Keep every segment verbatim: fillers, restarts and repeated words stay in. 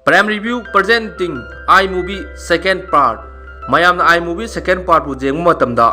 Prime Review presenting iMovie second part. ꯃꯌꯥꯝꯅ iMovie second partꯄꯨ ꯌꯦꯡꯕ ꯃꯇꯝꯗ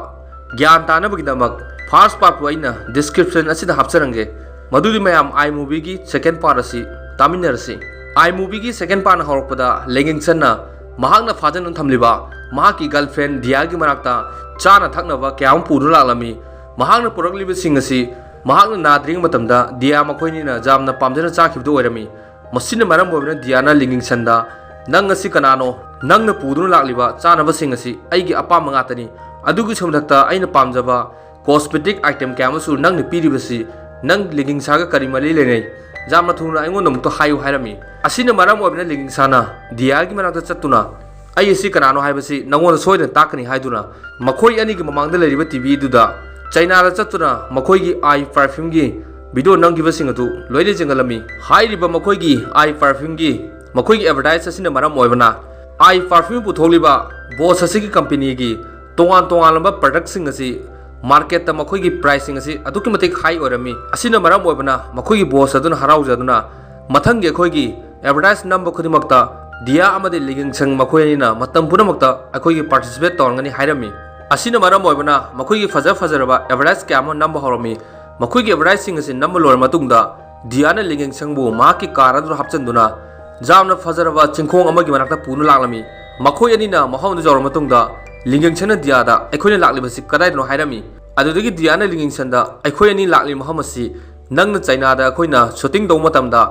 ꯒ꯭ꯌꯥꯟ ꯇꯥꯅꯕꯒꯤꯗꯃꯛ first partꯄꯨ ꯑꯩꯅ description ꯑꯁꯤꯗ ꯍꯥꯞꯆꯔꯝꯒꯦ꯫ ꯃꯗꯨꯗꯤ ꯃꯌꯥꯝ iMovieꯒꯤ second part ꯑꯁꯤ ꯇꯥꯃꯤꯟꯅꯔꯁꯤ꯫ iMovieꯒꯤ second partꯅ ꯍꯧꯔꯛꯄꯗ ꯂꯤꯡꯒꯤꯡꯁꯟꯅ ꯃꯍꯥꯛꯅ ꯐꯥꯖꯤꯟꯗꯨꯅ ꯊꯝꯂꯤꯕ ꯃꯍꯥꯛꯀꯤ girlfriend ꯗꯤꯌꯥꯒꯤ ꯃꯅꯥꯛꯇ ꯆꯥꯅ ꯊꯛꯅꯕ ꯀꯌꯥ ꯑꯃ ꯄꯨꯗꯨꯅ ꯂꯥꯛꯂꯝꯃꯤ꯫ ꯃꯍꯥꯛꯅ ꯄꯨꯔꯛꯂꯤꯕꯁꯤꯡ ꯑꯁꯤ ꯃꯍꯥꯛꯅ ꯅꯥꯗ꯭ꯔꯤꯉꯩ ꯃꯇꯝꯗ ꯗꯤꯌꯥ ꯃꯈꯣꯏꯅꯤꯅ ꯌꯥꯝꯅ ꯄꯥꯝꯖꯅ ꯆꯥꯈꯤꯕꯗꯨ ꯑꯣꯏꯔꯝꯃꯤ꯫ ꯃꯁꯤꯅ ꯃꯔꯝ ꯑꯣꯏꯗꯨꯅ ꯗꯤꯌꯥꯅ ꯂꯤꯡꯒꯤꯡꯁꯟꯗ, "ꯅꯪ ꯑꯁꯤ ꯀꯅꯥꯅꯣ? ꯅꯪꯅ ꯄꯨꯗꯨꯅ ꯂꯥꯛꯂꯤꯕ ꯆꯥꯅꯕꯁꯤꯡ ꯑꯁꯤ ꯑꯩꯒꯤ ꯑꯄꯥꯝꯕ ꯉꯥꯛꯇꯅꯤ꯫ ꯑꯗꯨꯒꯤꯁꯨ ꯃꯊꯛꯇ ꯑꯩꯅ ꯄꯥꯝꯖꯕ cosmetic item ꯀꯌꯥ ꯑꯃꯁꯨ ꯅꯪꯅ ꯄꯤꯔꯤꯕꯁꯤ, ꯅꯪ ꯂꯤꯡꯒꯤꯡꯁꯥꯒ ꯀꯔꯤ ꯃꯔꯤ ꯂꯩꯅꯩ? ꯌꯥꯝꯅ ꯊꯨꯅ ꯑꯩꯉꯣꯟꯗ ꯑꯃꯨꯛꯇ ꯍꯥꯏꯌꯨ" ꯍꯥꯏꯔꯝꯃꯤ꯫ ꯑꯁꯤꯅ ꯃꯔꯝ ꯑꯣꯏꯗꯨꯅ ꯂꯤꯡꯒꯤꯡꯁꯥꯅ ꯗꯤꯌꯥꯒꯤ ꯃꯅꯥꯛꯇ ꯆꯠꯇꯨꯅ, "ꯑꯩ ꯑꯁꯤ ꯀꯅꯥꯅꯣ ꯍꯥꯏꯕꯁꯤ ꯅꯉꯣꯟꯗ ꯁꯣꯏꯗꯅ ꯇꯥꯛꯀꯅꯤ" ꯍꯥꯏꯗꯨꯅ ꯃꯈꯣꯏ ꯑꯅꯤꯒꯤ ꯃꯃꯥꯡꯗ ꯂꯩꯔꯤꯕ ꯇꯤꯚꯤꯗꯨꯗ ꯆꯩꯅꯥꯗ ꯆꯠꯇꯨꯅ ꯃꯈꯣꯏꯒꯤ eye perfumeꯒꯤ video ꯅꯝꯈꯤꯕꯁꯤꯡ ꯑꯗꯨ ꯂꯣꯏꯅ ꯌꯦꯡꯍꯜꯂꯝꯃꯤ꯫ ꯍꯥꯏꯔꯤꯕ ꯃꯈꯣꯏꯒꯤ eye perfumeꯒꯤ ꯃꯈꯣꯏꯒꯤ advertise ꯑꯁꯤꯅ ꯃꯔꯝ ꯑꯣꯏꯕꯅ eye perfume ꯄꯨꯊꯣꯛꯂꯤꯕ Boss ꯑꯁꯤꯒꯤ companyꯒꯤ ꯇꯣꯉꯥꯟ ꯇꯣꯉꯥꯟꯂꯕ productꯁꯤꯡ ꯑꯁꯤ marketꯇ ꯃꯈꯣꯏꯒꯤ priceꯁꯤꯡ ꯑꯁꯤ ꯑꯗꯨꯛꯀꯤ ꯃꯇꯤꯛ high ꯑꯣꯏꯔꯝꯃꯤ꯫ ꯑꯁꯤꯅ ꯃꯔꯝ ꯑꯣꯏꯕꯅ ꯃꯈꯣꯏꯒꯤ Boss ꯑꯗꯨꯅ ꯍꯔꯥꯎꯖꯗꯨꯅ ꯃꯊꯪꯒꯤ ꯑꯩꯈꯣꯏꯒꯤ advertise ꯅꯝꯕ ꯈꯨꯗꯤꯡꯃꯛꯇ ꯗꯤꯌꯥ ꯑꯃꯗꯤ ꯂꯤꯡꯒꯤꯡꯁꯟ ꯃꯈꯣꯏ ꯑꯅꯤꯅ ꯃꯇꯝ ꯄꯨꯝꯅꯃꯛꯇ ꯑꯩꯈꯣꯏꯒꯤ participate ꯇꯧꯔꯝꯒꯅꯤ ꯍꯥꯏꯔꯝꯃꯤ꯫ ꯑꯁꯤꯅ ꯃꯔꯝ ꯑꯣꯏꯕꯅ ꯃꯈꯣꯏꯒꯤ ꯐꯖ ꯐꯖꯔꯕ advertise ꯀꯌꯥ ꯑꯃ ꯅꯝꯕ ꯍꯧꯔꯝꯃꯤ꯫ ꯃꯈꯣꯏꯒꯤ advertiseꯁꯤꯡ ꯑꯁꯤ ꯅꯝꯕ ꯂꯣꯏꯔꯕ ꯃꯇꯨꯡꯗ ꯗꯤꯌꯥꯅ ꯂꯤꯡꯒꯤꯡꯁꯟꯕꯨ ꯃꯍꯥꯛꯀꯤ car ꯑꯗꯨꯗ ꯍꯥꯞꯆꯤꯟꯗꯨꯅ ꯌꯥꯝꯅ ꯐꯖꯔꯕ ꯆꯤꯡꯈꯣꯡ ꯑꯃꯒꯤ ꯃꯅꯥꯛꯇ ꯄꯨꯅ ꯂꯥꯛꯂꯝꯃꯤ꯫ ꯃꯈꯣꯏ ꯑꯅꯤꯅ ꯃꯐꯝ ꯑꯗꯨ ꯌꯧꯔꯕ ꯃꯇꯨꯡꯗ ꯂꯤꯡꯒꯤꯡꯁꯟꯅ ꯗꯤꯌꯥꯗ, "ꯑꯩꯈꯣꯏꯅ ꯂꯥꯛꯂꯤꯕꯁꯤ ꯀꯗꯥꯏꯗꯅꯣ?" ꯍꯥꯏꯔꯝꯃꯤ꯫ ꯑꯗꯨꯗꯒꯤ ꯗꯤꯌꯥꯅ ꯂꯤꯡꯒꯤꯡꯁꯟꯗ, "ꯑꯩꯈꯣꯏ ꯑꯅꯤ ꯂꯥꯛꯂꯤ ꯃꯐꯝ ꯑꯁꯤ ꯅꯪꯅ ꯆꯩꯅꯥꯗ ꯑꯩꯈꯣꯏꯅ shooting ꯇꯧꯕ ꯃꯇꯝꯗ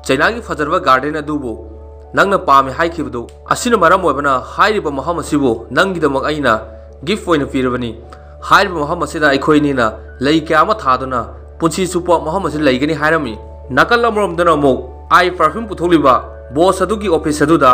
ꯆꯩꯅꯥꯒꯤ ꯐꯖꯔꯕ garden ꯑꯗꯨꯕꯨ ꯅꯪꯅ ꯄꯥꯝꯃꯤ ꯍꯥꯏꯈꯤꯕꯗꯨ, ꯑꯁꯤꯅ ꯃꯔꯝ ꯑꯣꯏꯕꯅ ꯍꯥꯏꯔꯤꯕ ꯃꯐꯝ ꯑꯁꯤꯕꯨ ꯅꯪꯒꯤꯗꯃꯛ ꯑꯩꯅ gift ꯑꯣꯏꯅ ꯄꯤꯔꯕꯅꯤ꯫ ꯍꯥꯏꯔꯤꯕ ꯃꯐꯝ ꯑꯁꯤꯗ ꯑꯩꯈꯣꯏ ꯑꯅꯤꯅ ꯂꯩ ꯀꯌꯥ ꯑꯃ ꯊꯥꯗꯨꯅ ꯄꯨꯟꯁꯤ ꯆꯨꯞꯄ ꯃꯐꯝ ꯑꯁꯤꯗ ꯂꯩꯒꯅꯤ" ꯍꯥꯏꯔꯝꯃꯤ꯫ ꯅꯥꯀꯜ ꯑꯃꯔꯣꯝꯗꯅ ꯑꯃꯨꯛ eye perfume ꯄꯨꯊꯣꯛꯂꯤꯕ Boss ꯑꯗꯨꯒꯤ office ꯑꯗꯨꯗ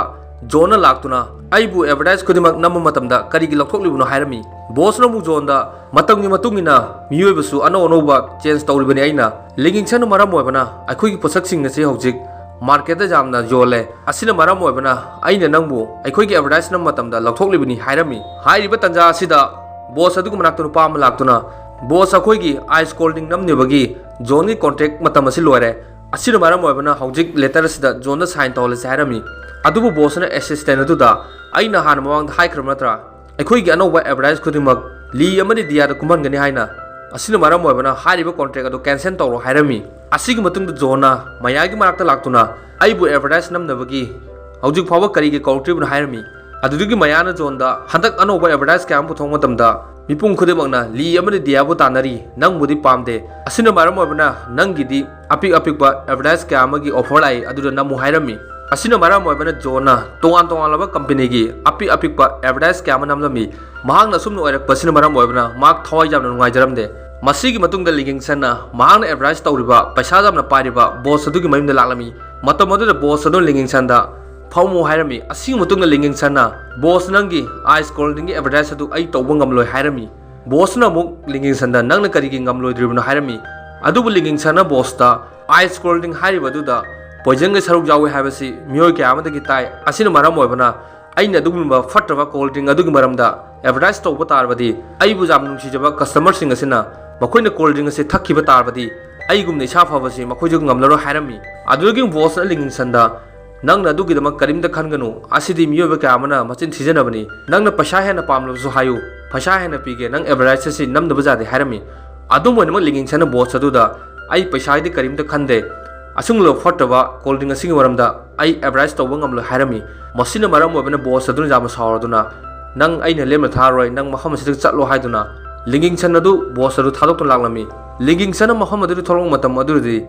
ꯖꯣꯟꯅ ꯂꯥꯛꯇꯨꯅ, "ꯑꯩꯕꯨ advertise ꯈꯨꯗꯤꯡꯃꯛ ꯅꯝꯕ ꯃꯇꯝꯗ ꯀꯔꯤꯒꯤ ꯂꯧꯊꯣꯛꯂꯤꯕꯅꯣ?" ꯍꯥꯏꯔꯝꯃꯤ꯫ Bossꯅ ꯑꯃꯨꯛ ꯖꯣꯟꯗ, "ꯃꯇꯝꯒꯤ ꯃꯇꯨꯡ ꯏꯟꯅ ꯃꯤꯑꯣꯏꯕꯁꯨ ꯑꯅꯧ ꯑꯅꯧꯕ change ꯇꯧꯔꯤꯕꯅꯤ꯫ ꯑꯩꯅ ꯂꯤꯡꯒꯤꯡꯁꯟꯅ ꯃꯔꯝ ꯑꯣꯏꯕꯅ ꯑꯩꯈꯣꯏꯒꯤ ꯄꯣꯠꯁꯛꯁꯤꯡ ꯑꯁꯤ ꯍꯧꯖꯤꯛ marketꯇ ꯌꯥꯝꯅ ꯌꯣꯜꯂꯦ꯫ ꯑꯁꯤꯅ ꯃꯔꯝ ꯑꯣꯏꯕꯅ ꯑꯩꯅ ꯅꯪꯕꯨ ꯑꯩꯈꯣꯏꯒꯤ advertise ꯅꯝꯕ ꯃꯇꯝꯗ ꯂꯧꯊꯣꯛꯂꯤꯕꯅꯤ" ꯍꯥꯏꯔꯝꯃꯤ꯫ ꯍꯥꯏꯔꯤꯕ ꯇꯥꯟꯖꯥ ꯑꯁꯤꯗ Boss ꯑꯗꯨꯒꯤ ꯃꯅꯥꯛꯇ ꯅꯨꯄꯥ ꯑꯃ ꯂꯥꯛꯇꯨꯅ, "Boss, ꯑꯩꯈꯣꯏꯒꯤ ice cold drink ꯅꯝꯅꯕꯒꯤ ꯖꯣꯟꯒꯤ contract ꯃꯇꯝ ꯑꯁꯤ ꯂꯣꯏꯔꯦ꯫ ꯑꯁꯤꯅ ꯃꯔꯝ ꯑꯣꯏꯕꯅ ꯍꯧꯖꯤꯛ ꯂꯦꯇꯔ ꯑꯁꯤꯗ ꯖꯣꯟꯗ ꯁꯥꯏꯟ ꯇꯧꯍꯜꯂꯁꯤ ꯍꯥꯏꯔꯝꯃꯤ꯫ ꯑꯗꯨꯕꯨ ꯕꯣꯁꯅ ꯑꯦꯁꯤꯁꯇꯦꯟ ꯑꯗꯨꯗ, "ꯑꯩꯅ ꯍꯥꯟꯅ ꯃꯃꯥꯡꯗ ꯍꯥꯏꯈ꯭ꯔꯕ ꯅꯠꯇ꯭ꯔꯥ, ꯑꯩꯈꯣꯏꯒꯤ ꯑꯅꯧꯕ ꯑꯦꯗꯚꯔꯇꯥꯏꯁ ꯈꯨꯗꯤꯡꯃꯛ ꯂꯤ ꯑꯃꯗꯤ ꯗꯤꯌꯥꯗ ꯀꯨꯝꯍꯟꯒꯅꯤ ꯍꯥꯏꯅ? ꯑꯁꯤꯅ ꯃꯔꯝ ꯑꯣꯏꯕꯅ ꯍꯥꯏꯔꯤꯕ ꯀꯣꯟꯇ꯭ꯔꯦꯛ ꯑꯗꯨ ꯀꯦꯟꯁꯦꯜ ꯇꯧꯔꯣ" ꯍꯥꯏꯔꯝꯃꯤ꯫ ꯑꯁꯤꯒꯤ ꯃꯇꯨꯡꯗ ꯖꯣꯟꯅ ꯃꯌꯥꯒꯤ ꯃꯅꯥꯛꯇ ꯂꯥꯛꯇꯨꯅ, "ꯑꯩꯕꯨ ꯑꯦꯗꯚꯔꯇꯥꯏꯁ ꯅꯝꯅꯕꯒꯤ ꯍꯧꯖꯤꯛ ꯐꯥꯎꯕ ꯀꯔꯤꯒꯤ ꯀꯧꯔꯛꯇ꯭ꯔꯤꯕꯅꯣ?" ꯍꯥꯏꯔꯝꯃꯤ꯫ ꯑꯗꯨꯗꯒꯤ ꯃꯌꯥꯅ ꯖꯣꯟꯗ, "ꯍꯟꯗꯛ ꯑꯅꯧꯕ ꯑꯦꯗꯚꯔꯇꯥꯏꯁ ꯀꯌꯥ ꯑꯃ ꯄꯨꯊꯣꯛꯄ ꯃꯇꯝꯗ ꯃꯤꯄꯨꯝ ꯈꯨꯗꯤꯡꯃꯛꯅ ꯂꯤ ꯑꯃꯗꯤ ꯗꯤꯌꯥꯕꯨ ꯇꯥꯟꯅꯔꯤ, ꯅꯪꯕꯨꯗꯤ ꯄꯥꯝꯗꯦ꯫ ꯑꯁꯤꯅ ꯃꯔꯝ ꯑꯣꯏꯕꯅ ꯅꯪꯒꯤꯗꯤ ꯑꯄꯤꯛ ꯑꯄꯤꯛꯄ ꯑꯦꯗꯚꯔꯇꯥꯏꯁ ꯀꯌꯥ ꯑꯃꯒꯤ ꯑꯣꯐꯔ ꯂꯥꯛꯏ, ꯑꯗꯨꯗ ꯅꯝꯃꯨ" ꯍꯥꯏꯔꯝꯃꯤ꯫ ꯑꯁꯤꯅ ꯃꯔꯝ ꯑꯣꯏꯕꯅ ꯖꯣꯟꯅ ꯇꯣꯉꯥꯟ ꯇꯣꯉꯥꯟꯂꯕ ꯀꯝꯄꯅꯤꯒꯤ ꯑꯄꯤꯛ ꯑꯄꯤꯛꯄ ꯑꯦꯗꯚꯔꯇꯥꯏꯁ ꯀꯌꯥ ꯑꯃ ꯅꯝꯂꯝꯃꯤ꯫ ꯃꯍꯥꯛꯅ ꯑꯁꯨꯝꯅ ꯑꯣꯏꯔꯛꯄ ꯑꯁꯤꯅ ꯃꯔꯝ ꯑꯣꯏꯕꯅ ꯃꯍꯥꯛ ꯊꯋꯥꯏ ꯌꯥꯝꯅ ꯅꯨꯡꯉꯥꯏꯖꯔꯝꯗꯦ꯫ ꯃꯁꯤꯒꯤ ꯃꯇꯨꯡꯗ ꯂꯤꯡꯒꯤꯡꯁꯟꯅ ꯃꯍꯥꯛꯅ ꯑꯦꯗꯚꯔꯇꯥꯏꯁ ꯇꯧꯔꯤꯕ ꯄꯩꯁꯥ ꯌꯥꯝꯅ ꯄꯥꯏꯔꯤꯕ ꯕꯣꯁ ꯑꯗꯨꯒꯤ ꯃꯌꯨꯝꯗ ꯂꯥꯛꯂꯝꯃꯤ꯫ ꯃꯇꯝ ꯑꯗꯨꯗ ꯕꯣꯁ ꯑꯗꯨꯅ ꯂꯤꯡꯒꯤꯡꯁꯟꯗ "ꯐꯝꯃꯨ" ꯍꯥꯏꯔꯝꯃꯤ꯫ ꯑꯁꯤꯒꯤ ꯃꯇꯨꯡꯗ ꯂꯤꯡꯒꯤꯡꯁꯟꯅ, "ꯕꯣꯁ, ꯅꯪꯒꯤ ꯑꯥꯏꯁ ꯀꯣꯜ ꯗ꯭ꯔꯤꯡꯒꯤ ꯑꯦꯗꯚꯔꯇꯥꯏꯁ ꯑꯗꯨ ꯑꯩ ꯇꯧꯕ ꯉꯝꯂꯣꯏ" ꯍꯥꯏꯔꯝꯃꯤ꯫ ꯕꯣꯁꯅ ꯑꯃꯨꯛ ꯂꯤꯡꯒꯤꯡꯁꯟꯗ, "ꯅꯪꯅ ꯀꯔꯤꯒꯤ ꯉꯝꯂꯣꯏꯗ꯭ꯔꯤꯕꯅꯣ?" ꯍꯥꯏꯔꯝꯃꯤ꯫ ꯑꯗꯨꯕꯨ ꯂꯤꯡꯒꯤꯡꯁꯟꯅ ꯕꯣꯁꯇ, "ꯑꯥꯏꯁ ꯀꯣꯜ ꯗ꯭ꯔꯤꯡ ꯍꯥꯏꯔꯤꯕ ꯑꯗꯨꯗ ꯄꯣꯏꯖꯟꯒꯤ ꯁꯔꯨꯛ ꯌꯥꯎꯏ ꯍꯥꯏꯕꯁꯤ ꯃꯤꯑꯣꯏ ꯀꯌꯥ ꯑꯃꯗꯒꯤ ꯇꯥꯏ꯫ ꯑꯁꯤꯅ ꯃꯔꯝ ꯑꯣꯏꯕꯅ ꯑꯩꯅ ꯑꯗꯨꯒꯨꯝꯕ ꯐꯠꯇꯕ ꯀꯣꯜ ꯗ꯭ꯔꯤꯡ ꯑꯗꯨꯒꯤ ꯃꯔꯝꯗ ꯑꯦꯗꯚꯔꯇꯥꯏꯁ ꯇꯧꯕ ꯇꯥꯔꯕꯗꯤ ꯑꯩꯕꯨ ꯌꯥꯝꯅ ꯅꯨꯡꯁꯤꯖꯕ ꯀꯁꯇꯃꯔꯁꯤꯡ ꯑꯁꯤꯅ ꯃꯈꯣꯏꯅ ꯀꯣꯜ ꯗ꯭ꯔꯤꯡ ꯑꯁꯤ ꯊꯛꯈꯤꯕ ꯇꯥꯔꯕꯗꯤ ꯑꯩꯒꯨꯝꯅ ꯏꯁꯥ ꯐꯕꯁꯤ ꯃꯈꯣꯏꯁꯨ ꯉꯝꯂꯔꯣꯏ" ꯍꯥꯏꯔꯝꯃꯤ꯫ ꯑꯗꯨꯗꯒꯤ ꯕꯣꯁꯅ ꯂꯤꯡꯒꯤꯡꯁꯟꯗ, "ꯅꯪꯅ ꯑꯗꯨꯒꯤꯗꯃꯛ ꯀꯔꯤꯝꯇ ꯈꯟꯒꯅꯨ, ꯑꯁꯤꯗꯤ ꯃꯤꯑꯣꯏꯕ ꯀꯌꯥ ꯑꯃꯅ ꯃꯆꯤꯟ ꯊꯤꯖꯅꯕꯅꯤ꯫ ꯅꯪꯅ ꯄꯩꯁꯥ ꯍꯦꯟꯅ ꯄꯥꯝꯂꯕꯁꯨ ꯍꯥꯏꯌꯨ, ꯄꯩꯁꯥ ꯍꯦꯟꯅ ꯄꯤꯒꯦ, ꯅꯪ ꯑꯦꯗꯚꯔꯇꯥꯏꯁ ꯑꯁꯤ ꯅꯝꯗꯕ ꯌꯥꯗꯦ" ꯍꯥꯏꯔꯝꯃꯤ꯫ ꯑꯗꯨꯝ ꯑꯣꯏꯅꯃꯛ ꯂꯤꯡꯒꯤꯡꯁꯟꯅ ꯕꯣꯁ ꯑꯗꯨꯗ, "ꯑꯩ ꯄꯩꯁꯥꯒꯤꯗꯤ ꯀꯔꯤꯝꯇ ꯈꯟꯗꯦ, ꯑꯁꯤꯒꯨꯝꯂꯕ ꯐꯠꯇꯕ ꯀꯣꯜ ꯗ꯭ꯔꯤꯡ ꯑꯁꯤꯒꯤ ꯃꯔꯝꯗ ꯑꯩ ꯑꯦꯗꯚꯔꯇꯥꯏꯁ ꯇꯧꯕ ꯉꯝꯂꯣꯏ" ꯍꯥꯏꯔꯝꯃꯤ꯫ ꯃꯁꯤꯅ ꯃꯔꯝ ꯑꯣꯏꯕꯅ ꯕꯣꯁ ꯑꯗꯨꯅ ꯌꯥꯝꯅ ꯁꯥꯎꯔꯗꯨꯅ, "ꯅꯪ ꯑꯩꯅ ꯂꯦꯝꯅ ꯊꯥꯔꯔꯣꯏ, ꯅꯪ ꯃꯐꯝ ꯑꯁꯤꯗꯒꯤ ꯆꯠꯂꯣ" ꯍꯥꯏꯗꯨꯅ ꯂꯤꯡꯒꯤꯡꯁꯟ ꯑꯗꯨ ꯕꯣꯁ ꯑꯗꯨ ꯊꯥꯗꯣꯛꯇꯨꯅ ꯂꯥꯛꯂꯝꯃꯤ꯫ ꯂꯤꯡꯒꯤꯡꯁꯟꯅ ꯃꯐꯝ ꯑꯗꯨꯗ ꯊꯣꯛꯂꯛꯄ ꯃꯇꯝ ꯑꯗꯨꯗꯗꯤ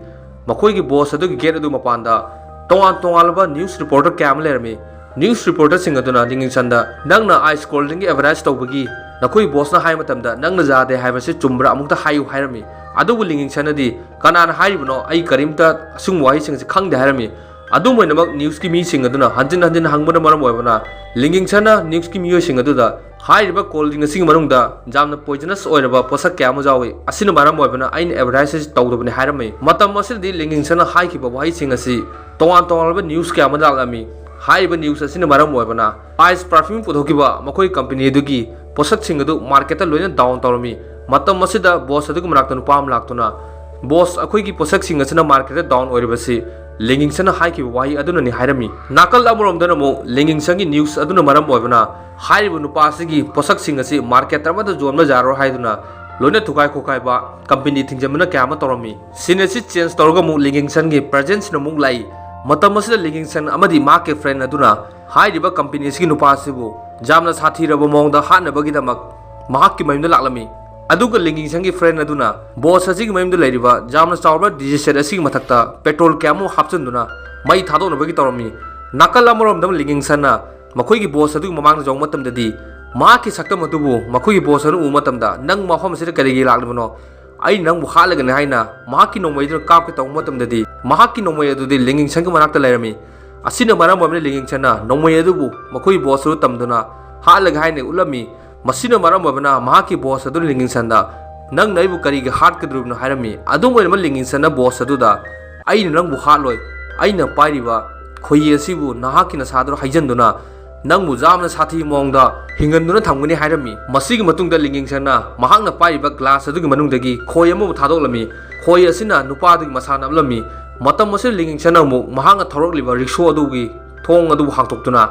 ꯃꯈꯣꯏꯒꯤ ꯕꯣꯁ ꯑꯗꯨꯒꯤ ꯒꯦꯠ ꯑꯗꯨ ꯃꯄꯥꯟꯗ ꯇꯣꯉꯥꯟ ꯇꯣꯉꯥꯟꯂꯕ ꯅ꯭ꯌꯨꯁ ꯔꯤꯄꯣꯔꯇꯔ ꯀꯌꯥ ꯑꯃ ꯂꯩꯔꯝꯃꯤ꯫ ꯅ꯭ꯌꯨꯁ ꯔꯤꯄꯣꯔꯇꯔꯁꯤꯡ ꯑꯗꯨꯅ ꯂꯤꯡꯒꯤꯡꯁꯟꯗ, "ꯅꯪꯅ ꯑꯥꯏꯁ ꯀꯣꯜ ꯗ꯭ꯔꯤꯡꯒꯤ ꯑꯦꯗꯚꯔꯇꯥꯏꯁ ꯇꯧꯕꯒꯤ ꯅꯈꯣꯏ ꯕꯣꯁꯅ ꯍꯥꯏꯕ ꯃꯇꯝꯗ ꯅꯪꯅ ꯌꯥꯗꯦ ꯍꯥꯏꯕꯁꯤ ꯆꯨꯝꯕ꯭ꯔꯥ? ꯑꯃꯨꯛꯇ ꯍꯥꯏꯌꯨ" ꯍꯥꯏꯔꯝꯃꯤ꯫ ꯑꯗꯨꯕꯨ ꯂꯤꯡꯒꯤꯡꯁꯟꯅꯗꯤ, "ꯀꯅꯥꯅ ꯍꯥꯏꯔꯤꯕꯅꯣ? ꯑꯩ ꯀꯔꯤꯝꯇ ꯑꯁꯤꯒꯨꯝꯕ ꯋꯥꯍꯩꯁꯤꯡ ꯑꯁꯤ ꯈꯪꯗꯦ" ꯍꯥꯏꯔꯝꯃꯤ꯫ ꯑꯗꯨꯝ ꯑꯣꯏꯅꯃꯛ ꯅ꯭ꯌꯨꯁꯀꯤ ꯃꯤꯁꯤꯡ ꯑꯗꯨꯅ ꯍꯟꯖꯤꯟ ꯍꯟꯖꯤꯟ ꯍꯪꯕꯅ ꯃꯔꯝ ꯑꯣꯏꯕꯅ ꯂꯤꯡꯒꯤꯡꯁꯟꯅ ꯅ꯭ꯌꯨꯁꯀꯤ ꯃꯤꯑꯣꯏꯁꯤꯡ ꯑꯗꯨꯗ ꯍꯥꯏꯔꯤꯕ ꯀꯣꯜ ꯗ꯭ꯔꯤꯡ ꯑꯁꯤꯒꯤ ꯃꯅꯨꯡꯗ ꯌꯥꯝꯅ ꯄꯣꯏꯖꯅꯁ ꯑꯣꯏꯔꯕ ꯄꯣꯠꯁꯛ ꯀꯌꯥ ꯑꯃ ꯌꯥꯎꯏ, ꯑꯁꯤꯅ ꯃꯔꯝ ꯑꯣꯏꯕꯅ ꯑꯩꯅ ꯑꯦꯗꯚꯔꯇꯥꯏꯁ ꯑꯁꯤ ꯇꯧꯗꯕꯅꯤ ꯍꯥꯏꯔꯝꯃꯤ꯫ ꯃꯇꯝ ꯑꯁꯤꯗꯗꯤ ꯂꯤꯡꯒꯤꯡꯁꯟꯅ ꯍꯥꯏꯈꯤꯕ ꯋꯥꯍꯩꯁꯤꯡ ꯑꯁꯤ ꯇꯣꯉꯥꯟ ꯇꯣꯉꯥꯟꯕ ꯅ꯭ꯌꯨꯁ ꯀꯌꯥ ꯑꯃꯗ ꯂꯥꯛꯂꯝꯃꯤ꯫ ꯍꯥꯏꯔꯤꯕ ꯅ꯭ꯌꯨꯁ ꯑꯁꯤꯅ ꯃꯔꯝ ꯑꯣꯏꯕꯅ ꯑꯥꯏꯁ ꯄꯔꯐ꯭ꯌꯨꯝ ꯄꯨꯊꯣꯛꯈꯤꯕ ꯃꯈꯣꯏ ꯀꯝꯄꯅꯤ ꯑꯗꯨꯒꯤ ꯄꯣꯠꯁꯛꯁꯤꯡ ꯑꯗꯨ ꯃꯥꯔꯀꯦꯠꯇ ꯂꯣꯏꯅ ꯗꯥꯎꯟ ꯇꯧꯔꯝꯃꯤ꯫ ꯃꯇꯝ ꯑꯁꯤꯗ ꯕꯣꯁ ꯑꯗꯨꯒꯤ ꯃꯅꯥꯛꯇ ꯅꯨꯄꯥ ꯑꯃ ꯂꯥꯛꯇꯨꯅ, "ꯕꯣꯁ, ꯑꯩꯈꯣꯏꯒꯤ ꯄꯣꯠꯁꯛꯁꯤꯡ ꯑꯁꯤꯅ ꯃꯥꯔꯀꯦꯠꯇ ꯗꯥꯎꯟ ꯑꯣꯏꯔꯤꯕꯁꯤ ꯂꯤꯡꯒꯤꯡꯁꯟꯅ ꯍꯥꯏꯈꯤꯕ ꯋꯥꯍꯩ ꯑꯗꯨꯅꯅꯤ" ꯍꯥꯏꯔꯝꯃꯤ꯫ ꯅꯥꯀꯜ ꯑꯃꯔꯣꯝꯗꯅ ꯑꯃꯨꯛ ꯂꯤꯡꯒꯤꯡꯁꯟꯒꯤ ꯅ꯭ꯌꯨꯁ ꯑꯗꯨꯅ ꯃꯔꯝ ꯑꯣꯏꯕꯅ ꯍꯥꯏꯔꯤꯕ ꯅꯨꯄꯥ ꯑꯁꯤꯒꯤ ꯄꯣꯠꯁꯛꯁꯤꯡ ꯑꯁꯤ ꯃꯥꯔꯀꯦꯠ ꯑꯃꯗ ꯌꯣꯟꯕ ꯌꯥꯔꯣꯏ ꯍꯥꯏꯗꯨꯅ ꯂꯣꯏꯅ ꯊꯨꯒꯥꯏ ꯈꯣꯈꯥꯏꯕ, ꯀꯝꯄꯦꯅꯤ ꯊꯤꯡꯖꯤꯟꯕꯅ ꯀꯌꯥ ꯑꯃ ꯇꯧꯔꯝꯃꯤ꯫ ꯁꯤꯟ ꯑꯁꯤ ꯆꯦꯟꯖ ꯇꯧꯔꯒ ꯑꯃꯨꯛ ꯂꯤꯡꯒꯤꯡꯁꯟꯒꯤ ꯄ꯭ꯔꯖꯦꯟꯁꯤꯅ ꯑꯃꯨꯛ ꯂꯥꯛꯏ꯫ ꯃꯇꯝ ꯑꯁꯤꯗ ꯂꯤꯡꯒꯤꯡꯁꯟ ꯑꯃꯗꯤ ꯃꯍꯥꯛꯀꯤ ꯐ꯭ꯔꯦꯟ ꯑꯗꯨꯅ ꯍꯥꯏꯔꯤꯕ ꯀꯝꯄꯦꯅꯤ ꯑꯁꯤꯒꯤ ꯅꯨꯄꯥ ꯑꯁꯤꯕꯨ ꯌꯥꯝꯅ ꯁꯥꯊꯤꯔꯕ ꯃꯑꯣꯡꯗ ꯍꯥꯠꯅꯕꯒꯤꯗꯃꯛ ꯃꯍꯥꯛꯀꯤ ꯃꯌꯨꯝꯗ ꯂꯥꯛꯂꯝꯃꯤ꯫ ꯑꯗꯨꯒ ꯂꯤꯡꯒꯤꯡꯁꯟꯒꯤ ꯐ꯭ꯔꯦꯟ ꯑꯗꯨꯅ ꯕꯣꯁ ꯑꯁꯤꯒꯤ ꯃꯌꯨꯝꯗ ꯂꯩꯔꯤꯕ ꯌꯥꯝꯅ ꯆꯥꯎꯔꯕ ꯗꯤꯖꯤ ꯁꯦꯠ ꯑꯁꯤꯒꯤ ꯃꯊꯛꯇ ꯄꯦꯇ꯭ꯔꯣꯜ ꯀꯌꯥ ꯑꯃ ꯍꯥꯞꯆꯤꯟꯗꯨꯅ ꯃꯩ ꯊꯥꯗꯣꯛꯅꯕꯒꯤ ꯇꯧꯔꯝꯃꯤ꯫ ꯅꯥꯀꯜ ꯑꯃꯔꯣꯝꯗ ꯂꯤꯡꯒꯤꯡꯁꯟꯅ ꯃꯈꯣꯏꯒꯤ ꯕꯣꯁ ꯑꯗꯨꯒꯤ ꯃꯃꯥꯡꯗ ꯌꯧꯕ ꯃꯇꯝꯗꯗꯤ ꯃꯍꯥꯛꯀꯤ ꯁꯛꯇꯝ ꯑꯗꯨꯕꯨ ꯃꯈꯣꯏꯒꯤ ꯕꯣꯁ ꯑꯗꯨꯅ ꯎꯕ ꯃꯇꯝꯗ, "ꯅꯪ ꯃꯐꯝ ꯑꯁꯤꯗ ꯀꯔꯤꯒꯤ ꯂꯥꯛꯂꯤꯕꯅꯣ? ꯑꯩꯅ ꯅꯪꯕꯨ ꯍꯥꯠꯂꯒꯅꯤ" ꯍꯥꯏꯅ ꯃꯍꯥꯛꯀꯤ ꯅꯣꯡꯃꯩ ꯑꯗꯨꯅ ꯀꯥꯞꯀꯦ ꯇꯧꯕ ꯃꯇꯝꯗꯗꯤ, ꯃꯍꯥꯛꯀꯤ ꯅꯣꯡꯃꯩ ꯑꯗꯨꯗꯤ ꯂꯤꯡꯒꯤꯡꯁꯟꯒꯤ ꯃꯅꯥꯛꯇ ꯂꯩꯔꯝꯃꯤ꯫ ꯑꯁꯤꯅ ꯃꯔꯝ ꯑꯣꯏꯕꯅ ꯂꯤꯡꯒꯤꯡꯁꯟꯅ ꯅꯣꯡꯃꯩ ꯑꯗꯨꯕꯨ ꯃꯈꯣꯏꯒꯤ ꯕꯣꯁ ꯑꯗꯨ ꯇꯝꯗꯨꯅ ꯍꯥꯠꯂꯒꯦ ꯍꯥꯏꯅ ꯎꯠꯂꯝꯃꯤ꯫ ꯃꯁꯤꯅ ꯃꯔꯝ ꯑꯣꯏꯕꯅ ꯃꯍꯥꯛꯀꯤ ꯕꯣꯁ ꯑꯗꯨꯅ ꯂꯤꯡꯒꯤꯡꯁꯟꯗ, "ꯅꯪꯅ ꯑꯩꯕꯨ ꯀꯔꯤꯒꯤ ꯍꯥꯠꯀꯗꯧꯔꯤꯕꯅꯣ?" ꯍꯥꯏꯔꯝꯃꯤ꯫ ꯑꯗꯨꯝ ꯑꯣꯏꯅꯃꯛ ꯂꯤꯡꯒꯤꯡꯁꯟꯅ ꯕꯣꯁ ꯑꯗꯨꯗ, "ꯑꯩꯅ ꯅꯪꯕꯨ ꯍꯥꯠꯂꯣꯏ꯫ ꯑꯩꯅ ꯄꯥꯏꯔꯤꯕ ꯈꯣꯏꯍꯤ ꯑꯁꯤꯕꯨ ꯅꯍꯥꯛꯀꯤ ꯅꯁꯥꯗꯨꯗ ꯍꯩꯖꯤꯟꯗꯨꯅ ꯅꯪꯕꯨ ꯌꯥꯝꯅ ꯁꯥꯊꯤꯕ ꯃꯑꯣꯡꯗ ꯍꯤꯡꯍꯟꯗꯨꯅ ꯊꯝꯒꯅꯤ" ꯍꯥꯏꯔꯝꯃꯤ꯫ ꯃꯁꯤꯒꯤ ꯃꯇꯨꯡꯗ ꯂꯤꯡꯒꯤꯡꯁꯟꯅ ꯃꯍꯥꯛꯅ ꯄꯥꯏꯔꯤꯕ ꯒ꯭ꯂꯥꯁ ꯑꯗꯨꯒꯤ ꯃꯅꯨꯡꯗꯒꯤ ꯈꯣꯏ ꯑꯃꯕꯨ ꯊꯥꯗꯣꯛꯂꯝꯃꯤ꯫ ꯈꯣꯏ ꯑꯁꯤꯅ ꯅꯨꯄꯥ ꯑꯗꯨꯒꯤ ꯃꯁꯥ ꯅꯞꯂꯝꯃꯤ꯫ ꯃꯇꯝ ꯑꯁꯤꯗ ꯂꯤꯡꯒꯤꯡꯁꯟꯅ ꯑꯃꯨꯛ ꯃꯍꯥꯛꯅ ꯊꯧꯔꯛꯂꯤꯕ ꯔꯤꯛꯁꯣ ꯑꯗꯨꯒꯤ ꯊꯣꯡ ꯑꯗꯨꯕꯨ ꯍꯥꯡꯗꯣꯛꯇꯨꯅ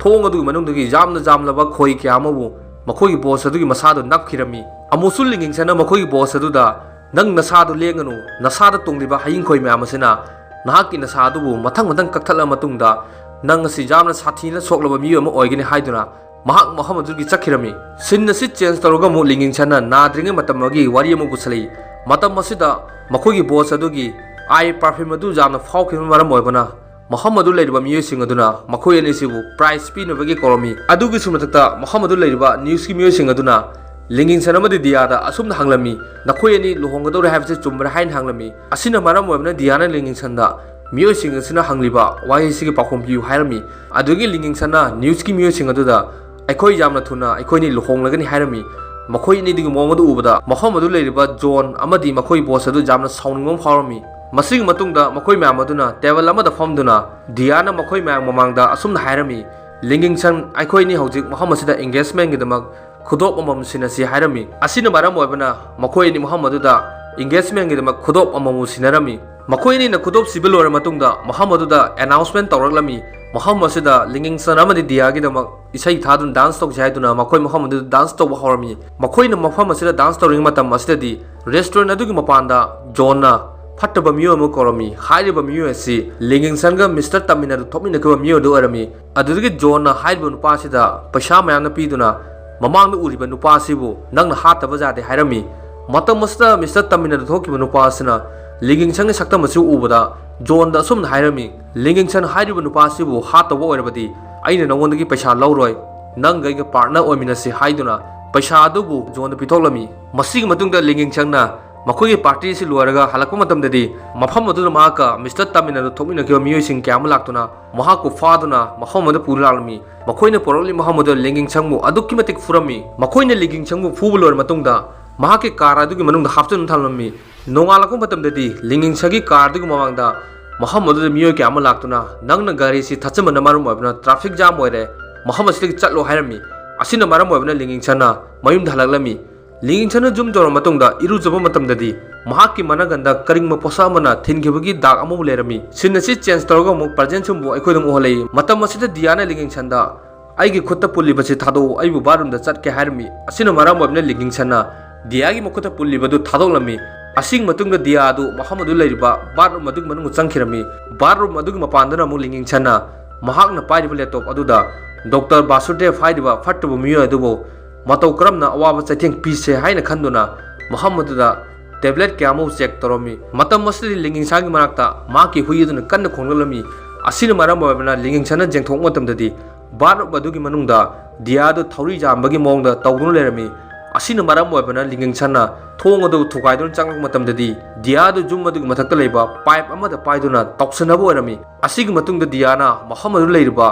ꯊꯣꯡ ꯑꯗꯨꯒꯤ ꯃꯅꯨꯡꯗꯒꯤ ꯌꯥꯝꯅ ꯌꯥꯝꯂꯕ ꯈꯣꯏ ꯀꯌꯥ ꯑꯃꯕꯨ ꯃꯈꯣꯏꯒꯤ ꯕꯣꯁ ꯑꯗꯨꯒꯤ ꯃꯁꯥꯗ ꯅꯞꯈꯤꯔꯝꯃꯤ꯫ ꯑꯃꯨꯛꯁꯨ ꯂꯤꯡꯒꯤꯡꯁꯟꯅ ꯃꯈꯣꯏꯒꯤ ꯕꯣꯁ ꯑꯗꯨꯗ, "ꯅꯪ ꯅꯁꯥꯗꯨ ꯂꯦꯡꯒꯅꯨ, ꯅꯁꯥꯗ ꯇꯣꯡꯂꯤꯕ ꯍꯌꯤꯡ ꯈꯣꯏ ꯃꯌꯥꯝ ꯑꯁꯤꯅ ꯅꯍꯥꯛꯀꯤ ꯅꯁꯥ ꯑꯗꯨꯕꯨ ꯃꯊꯪ ꯃꯊꯪ ꯀꯛꯊꯠꯂꯕ ꯃꯇꯨꯡꯗ ꯅꯪ ꯑꯁꯤ ꯌꯥꯝꯅ ꯁꯥꯊꯤꯅ ꯁꯣꯛꯂꯕ ꯃꯤꯑꯣꯏ ꯑꯃ ꯑꯣꯏꯒꯅꯤ" ꯍꯥꯏꯗꯨꯅ ꯃꯍꯥꯛ ꯃꯐꯝ ꯑꯗꯨꯗꯒꯤ ꯆꯠꯈꯤꯔꯝꯃꯤ꯫ ꯁꯤꯟ ꯑꯁꯤ ꯆꯦꯟꯖ ꯇꯧꯔꯒ ꯑꯃꯨꯛ ꯂꯤꯡꯒꯤꯡꯁꯟꯅ ꯅꯥꯗ꯭ꯔꯤꯉꯩ ꯃꯇꯝ ꯑꯃꯒꯤ ꯋꯥꯔꯤ ꯑꯃ ꯄꯨꯁꯜꯂꯛꯏ꯫ ꯃꯇꯝ ꯑꯁꯤꯗ ꯃꯈꯣꯏꯒꯤ ꯕꯣꯁ ꯑꯗꯨꯒꯤ ꯑꯥꯏ ꯄꯔꯐ꯭ꯌꯨꯝ ꯑꯗꯨ ꯌꯥꯝꯅ ꯐꯥꯎꯈꯤꯕꯅ ꯃꯔꯝ ꯑꯣꯏꯕꯅ ꯃꯐꯝ ꯑꯗꯨ ꯂꯩꯔꯤꯕ ꯃꯤꯑꯣꯏꯁꯤꯡ ꯑꯗꯨꯅ ꯃꯈꯣꯏ ꯑꯅꯤꯁꯤꯕꯨ ꯄ꯭ꯔꯥꯏꯖ ꯄꯤꯅꯕꯒꯤ ꯀꯧꯔꯝꯃꯤ꯫ ꯑꯗꯨꯒꯤꯁꯨ ꯃꯊꯛꯇ ꯃꯐꯝ ꯑꯗꯨ ꯂꯩꯔꯤꯕ ꯅ꯭ꯌꯨꯁꯀꯤ ꯃꯤꯑꯣꯏꯁꯤꯡ ꯑꯗꯨꯅ ꯂꯤꯡꯒꯤꯡꯁꯟ ꯑꯃꯗꯤ ꯗꯤꯌꯥꯗ ꯑꯁꯨꯝꯅ ꯍꯪꯂꯝꯃꯤ, "ꯅꯈꯣꯏ ꯑꯅꯤ ꯂꯨꯍꯣꯡꯒꯗꯧꯔꯦ ꯍꯥꯏꯕꯁꯤ ꯆꯨꯝꯕ꯭ꯔꯥ?" ꯍꯥꯏꯅ ꯍꯪꯂꯝꯃꯤ꯫ ꯑꯁꯤꯅ ꯃꯔꯝ ꯑꯣꯏꯕꯅ ꯗꯤꯌꯥꯅ ꯂꯤꯡꯒꯤꯡꯁꯟꯗ, "ꯃꯤꯑꯣꯏꯁꯤꯡ ꯑꯁꯤꯅ ꯍꯪꯂꯤꯕ ꯋꯥꯍꯩꯁꯤꯒꯤ ꯄꯥꯎꯈꯨꯝ ꯄꯤꯌꯨ" ꯍꯥꯏꯔꯝꯃꯤ꯫ ꯑꯗꯨꯒꯤ ꯂꯤꯡꯒꯤꯡꯁꯟꯅ ꯅ꯭ꯌꯨꯁꯀꯤ ꯃꯤꯑꯣꯏꯁꯤꯡ ꯑꯗꯨꯗ, "ꯑꯩꯈꯣꯏ ꯌꯥꯝꯅ ꯊꯨꯅ ꯑꯩꯈꯣꯏꯅꯤ ꯂꯨꯍꯣꯡꯂꯒꯅꯤ" ꯍꯥꯏꯔꯝꯃꯤ꯫ ꯃꯈꯣꯏ ꯑꯅꯤꯗꯨꯒꯤ ꯃꯑꯣꯡ ꯑꯗꯨ ꯎꯕꯗ ꯃꯐꯝ ꯑꯗꯨ ꯂꯩꯔꯤꯕ ꯖꯣꯟ ꯑꯃꯗꯤ ꯃꯈꯣꯏ ꯕꯣꯁ ꯑꯗꯨ ꯌꯥꯝꯅ ꯁꯥꯎꯅꯤꯡꯕ ꯑꯃ ꯐꯥꯎꯔꯝꯃꯤ꯫ ꯃꯁꯤꯒꯤ ꯃꯇꯨꯡꯗ ꯃꯈꯣꯏ ꯃꯌꯥꯝ ꯑꯗꯨꯅ ꯇꯦꯕꯜ ꯑꯃꯗ ꯐꯝꯗꯨꯅ ꯗꯤꯌꯥꯅ ꯃꯈꯣꯏ ꯃꯌꯥꯝ ꯃꯃꯥꯡꯗ ꯑꯁꯨꯝꯅ ꯍꯥꯏꯔꯝꯃꯤ, "ꯂꯤꯡꯒꯤꯡꯁꯟ, ꯑꯩꯈꯣꯏ ꯑꯅꯤ ꯍꯧꯖꯤꯛ ꯃꯐꯝ ꯑꯁꯤꯗ ꯑꯦꯡꯒꯦꯖꯃꯦꯟꯒꯤꯗꯃꯛ ꯈꯨꯗꯣꯞ ꯑꯃꯃꯝ ꯁꯤꯟꯅꯁꯤ" ꯍꯥꯏꯔꯝꯃꯤ꯫ ꯑꯁꯤꯅ ꯃꯔꯝ ꯑꯣꯏꯕꯅ ꯃꯈꯣꯏ ꯑꯅꯤ ꯃꯐꯝ ꯑꯗꯨꯗ engagementꯒꯤꯗꯃꯛ ꯈꯨꯗꯣꯞ ꯑꯃꯃꯝ ꯁꯤꯟꯅꯔꯝꯃꯤ꯫ ꯃꯈꯣꯏ ꯑꯅꯤꯅ ꯈꯨꯗꯣꯞ ꯁꯤꯕ ꯂꯣꯏꯔ ꯃꯇꯨꯡꯗ ꯃꯐꯝ ꯑꯗꯨꯗ announcement ꯇꯧꯔꯛꯂꯝꯃꯤ꯫ ꯃꯐꯝ ꯑꯁꯤꯗ ꯂꯤꯡꯒꯤꯡꯁꯟ ꯑꯃꯗꯤ ꯗꯤꯌꯥꯒꯤꯗꯃꯛ ꯏꯁꯩ ꯊꯥꯗꯨꯅ dance ꯇꯧꯁꯤ ꯍꯥꯏꯗꯨꯅ ꯃꯈꯣꯏ ꯃꯐꯝ ꯑꯗꯨꯗ dance ꯇꯧꯕ ꯍꯧꯔꯝꯃꯤ꯫ ꯃꯈꯣꯏꯅ ꯃꯐꯝ ꯑꯁꯤꯗ dance ꯇꯧꯔꯤꯉꯩ ꯃꯇꯝ ꯑꯁꯤꯗꯗꯤ restaurant ꯑꯗꯨꯒꯤ ꯃꯄꯥꯟꯗ ꯖꯣꯟꯅ ꯐꯠꯇꯕ ꯃꯤꯑꯣꯏ ꯑꯃ ꯀꯧꯔꯝꯃꯤ꯫ ꯍꯥꯏꯔꯤꯕ ꯃꯤꯑꯣꯏ ꯑꯁꯤ ꯂꯤꯡꯒꯤꯡꯁꯟꯒ ꯃꯤꯁꯇꯔ ꯇꯥꯃꯤꯟ ꯑꯗꯨ ꯊꯣꯛꯃꯤꯟꯅꯈꯤꯕ ꯃꯤꯑꯣꯏ ꯑꯗꯨ ꯑꯣꯏꯔꯝꯃꯤ꯫ ꯑꯗꯨꯗꯒꯤ ꯖꯣꯟꯅ ꯍꯥꯏꯔꯤꯕ ꯅꯨꯄꯥ ꯑꯁꯤꯗ ꯄꯩꯁꯥ ꯃꯌꯥꯝꯅ ꯄꯤꯗꯨꯅ ꯃꯃꯥꯡꯗ ꯎꯔꯤꯕ ꯅꯨꯄꯥ ꯑꯁꯤꯕꯨ ꯅꯪꯅ ꯍꯥꯠꯇꯕ ꯌꯥꯗꯦ ꯍꯥꯏꯔꯝꯃꯤ꯫ ꯃꯇꯝ ꯑꯁꯤꯗ ꯃꯤꯁꯇꯔ ꯇꯥꯃꯤꯟ ꯑꯗꯨ ꯊꯣꯛꯈꯤꯕ ꯅꯨꯄꯥ ꯑꯁꯤꯅ ꯂꯤꯡꯒꯤꯡꯁꯟꯒꯤ ꯁꯛꯇꯝ ꯑꯁꯤ ꯎꯕꯗ ꯖꯣꯟꯗ ꯑꯁꯨꯝꯅ ꯍꯥꯏꯔꯝꯃꯤ, "ꯂꯤꯡꯒꯤꯡꯁꯟ ꯍꯥꯏꯔꯤꯕ ꯅꯨꯄꯥ ꯑꯁꯤꯕꯨ ꯍꯥꯠꯇꯧꯕ ꯑꯣꯏꯔꯕꯗꯤ ꯑꯩꯅ ꯅꯉꯣꯟꯗꯒꯤ ꯄꯩꯁꯥ ꯂꯧꯔꯣꯏ, ꯅꯪꯒ ꯑꯩꯒ partner ꯑꯣꯏꯃꯤꯟꯅꯁꯤ" ꯍꯥꯏꯗꯨꯅ ꯄꯩꯁꯥ ꯑꯗꯨꯕꯨ ꯖꯣꯟꯗ ꯄꯤꯊꯣꯛꯂꯝꯃꯤ꯫ ꯃꯁꯤꯒꯤ ꯃꯇꯨꯡꯗ ꯂꯤꯡꯒꯤꯡꯁꯟꯅ ꯃꯈꯣꯏꯒꯤ party ꯑꯁꯤ ꯂꯣꯏꯔꯒ ꯍꯜꯂꯛꯄ ꯃꯇꯝꯗꯗꯤ ꯃꯐꯝ ꯑꯗꯨꯗ ꯃꯍꯥꯛꯀ ꯃꯤꯁꯇꯔ ꯇꯥꯃꯤꯟ ꯑꯗꯨ ꯊꯣꯛꯃꯤꯟꯅꯈꯤꯕ ꯃꯤꯑꯣꯏꯁꯤꯡ ꯀꯌꯥ ꯑꯃ ꯂꯥꯛꯇꯨꯅ ꯃꯍꯥꯛꯄꯨ ꯐꯥꯗꯨꯅ ꯃꯐꯝ ꯑꯗꯨꯗ ꯄꯨꯗꯨꯅ ꯂꯥꯛꯂꯝꯃꯤ꯫ ꯃꯈꯣꯏꯅ ꯄꯨꯔꯛꯂꯤꯕ ꯃꯐꯝ ꯑꯗꯨꯗ ꯂꯤꯡꯒꯤꯡꯁꯟꯕꯨ ꯑꯗꯨꯛꯀꯤ ꯃꯇꯤꯛ ꯐꯨꯔꯝꯃꯤ꯫ ꯃꯈꯣꯏꯅ ꯂꯤꯡꯒꯤꯡꯁꯟꯕꯨ ꯐꯨꯕ ꯂꯣꯏꯔ ꯃꯇꯨꯡꯗ ꯃꯍꯥꯛꯀꯤ car ꯑꯗꯨꯒꯤ ꯃꯅꯨꯡꯗ ꯍꯥꯞꯆꯤꯟꯗꯨꯅ ꯊꯝꯂꯝꯃꯤ꯫ ꯅꯣꯡꯉꯥꯜꯂꯛꯄ ꯃꯇꯝꯗꯗꯤ ꯂꯤꯡꯒꯤꯡꯁꯟꯒꯤ car ꯑꯗꯨꯒꯤ ꯃꯃꯥꯡꯗ ꯃꯐꯝ ꯑꯗꯨꯗ ꯃꯤꯑꯣꯏ ꯀꯌꯥ ꯑꯃ ꯂꯥꯛꯇꯨꯅ, "ꯅꯪꯅ ꯒꯥꯔꯤ ꯑꯁꯤ ꯊꯠꯆꯤꯟꯕꯅ ꯃꯔꯝ ꯑꯣꯏꯕꯅ traffic jam ꯑꯣꯏꯔꯦ, ꯃꯐꯝ ꯑꯁꯤꯗꯒꯤ ꯆꯠꯂꯣ" ꯍꯥꯏꯔꯝꯃꯤ꯫ ꯑꯁꯤꯅ ꯃꯔꯝ ꯑꯣꯏꯕꯅ ꯂꯤꯡꯒꯤꯡꯁꯟꯅ ꯃꯌꯨꯝꯗ ꯍꯜꯂꯛꯂꯝꯃꯤ꯫ ꯂꯤꯡꯒꯤꯡꯁꯟꯅ ꯌꯨꯝ ꯌꯧꯔꯕ ꯃꯇꯨꯡꯗ ꯏꯔꯨꯖꯕ ꯃꯇꯝꯗꯗꯤ ꯃꯍꯥꯛꯀꯤ ꯃꯅꯒꯟꯗ ꯀꯔꯤꯒꯨꯝꯕ ꯄꯣꯠꯁꯛ ꯑꯃꯅ ꯊꯤꯟꯈꯤꯕꯒꯤ ꯗꯥꯛ ꯑꯃꯕꯨ ꯂꯩꯔꯝꯃꯤ꯫ Scene ꯑꯁꯤ change ꯇꯧꯔꯒ ꯑꯃꯨꯛ present scene ꯕꯨ ꯑꯩꯈꯣꯏꯗ ꯑꯃꯨꯛ ꯎꯍꯜꯂꯛꯏ꯫ ꯃꯇꯝ ꯑꯁꯤꯗ ꯗꯤꯌꯥꯅ ꯂꯤꯡꯒꯤꯡꯁꯟꯗ, "ꯑꯩꯒꯤ ꯈꯨꯠꯇ ꯄꯨꯜꯂꯤꯕꯁꯤ ꯊꯥꯗꯣꯛꯎ, ꯑꯩꯕꯨ bathroom ꯗ ꯆꯠꯀꯦ" ꯍꯥꯏꯔꯝꯃꯤ꯫ ꯑꯁꯤꯅ ꯃꯔꯝ ꯑꯣꯏꯕꯅ ꯂꯤꯡꯒꯤꯡꯁꯟꯅ ꯗꯤꯌꯥꯒꯤ ꯃꯈꯨꯠꯇ ꯄꯨꯜꯂꯤꯕꯗꯨ ꯊꯥꯗꯣꯛꯂꯝꯃꯤ꯫ ꯑꯁꯤꯒꯤ ꯃꯇꯨꯡꯗ ꯗꯤꯌꯥ ꯑꯗꯨ ꯃꯐꯝ ꯑꯗꯨ ꯂꯩꯔꯤꯕ bathroom ꯑꯗꯨꯒꯤ ꯃꯅꯨꯡꯗ ꯆꯪꯈꯤꯔꯝꯃꯤ꯫ Bathroom ꯑꯗꯨꯒꯤ ꯃꯄꯥꯟꯗꯅ ꯑꯃꯨꯛ ꯂꯤꯡꯒꯤꯡꯁꯟꯅ ꯃꯍꯥꯛꯅ ꯄꯥꯏꯔꯤꯕ laptop ꯑꯗꯨꯗ ꯗꯣꯛꯇꯔ ꯕꯥꯁꯨꯗꯦꯕ ꯍꯥꯏꯔꯤꯕ ꯐꯠꯇꯕ ꯃꯤꯑꯣꯏ ꯑꯗꯨꯕꯨ ꯃꯇꯧ ꯀꯔꯝꯅ ꯑꯋꯥꯕ ꯆꯩꯊꯦꯡ ꯄꯤꯁꯦ ꯍꯥꯏꯅ ꯈꯟꯗꯨꯅ ꯃꯐꯝ ꯑꯗꯨꯗ tablet ꯀꯌꯥ ꯑꯃꯕꯨ check ꯇꯧꯔꯝꯃꯤ꯫ ꯃꯇꯝ ꯑꯁꯤꯗꯗꯤ ꯂꯤꯡꯒꯤꯡꯁꯥꯒꯤ ꯃꯅꯥꯛꯇ ꯃꯍꯥꯛꯀꯤ ꯍꯨꯏ ꯑꯗꯨꯅ ꯀꯟꯅ ꯈꯣꯡꯂꯛꯂꯝꯃꯤ꯫ ꯑꯁꯤꯅ ꯃꯔꯝ ꯑꯣꯏꯕꯅ ꯂꯤꯡꯒꯤꯡꯁꯟꯅ ꯌꯦꯡꯊꯣꯛꯄ ꯃꯇꯝꯗꯗꯤ bathroom ꯑꯗꯨꯒꯤ ꯃꯅꯨꯡꯗ ꯗꯤꯌꯥꯗꯨ ꯊꯧꯔꯤ ꯌꯥꯟꯕꯒꯤ ꯃꯑꯣꯡꯗ ꯇꯧꯗꯨꯅ ꯂꯩꯔꯝꯃꯤ꯫ ꯑꯁꯤꯅ ꯃꯔꯝ ꯑꯣꯏꯕꯅ ꯂꯤꯡꯒꯤꯡꯁꯟꯅ ꯊꯣꯡ ꯑꯗꯨ ꯊꯨꯒꯥꯏꯗꯨꯅ ꯆꯪꯂꯛꯄ ꯃꯇꯝꯗꯗꯤ ꯗꯤꯌꯥꯗꯨ ꯌꯨꯝ ꯑꯗꯨꯒꯤ ꯃꯊꯛꯇ ꯂꯩꯕ pipe ꯑꯃꯗ ꯄꯥꯏꯗꯨꯅ ꯇꯥꯎꯁꯟꯅꯕ ꯑꯣꯏꯔꯝꯃꯤ꯫ ꯑꯁꯤꯒꯤ ꯃꯇꯨꯡꯗ ꯗꯤꯌꯥꯅ ꯃꯐꯝ ꯑꯗꯨ ꯂꯩꯔꯤꯕ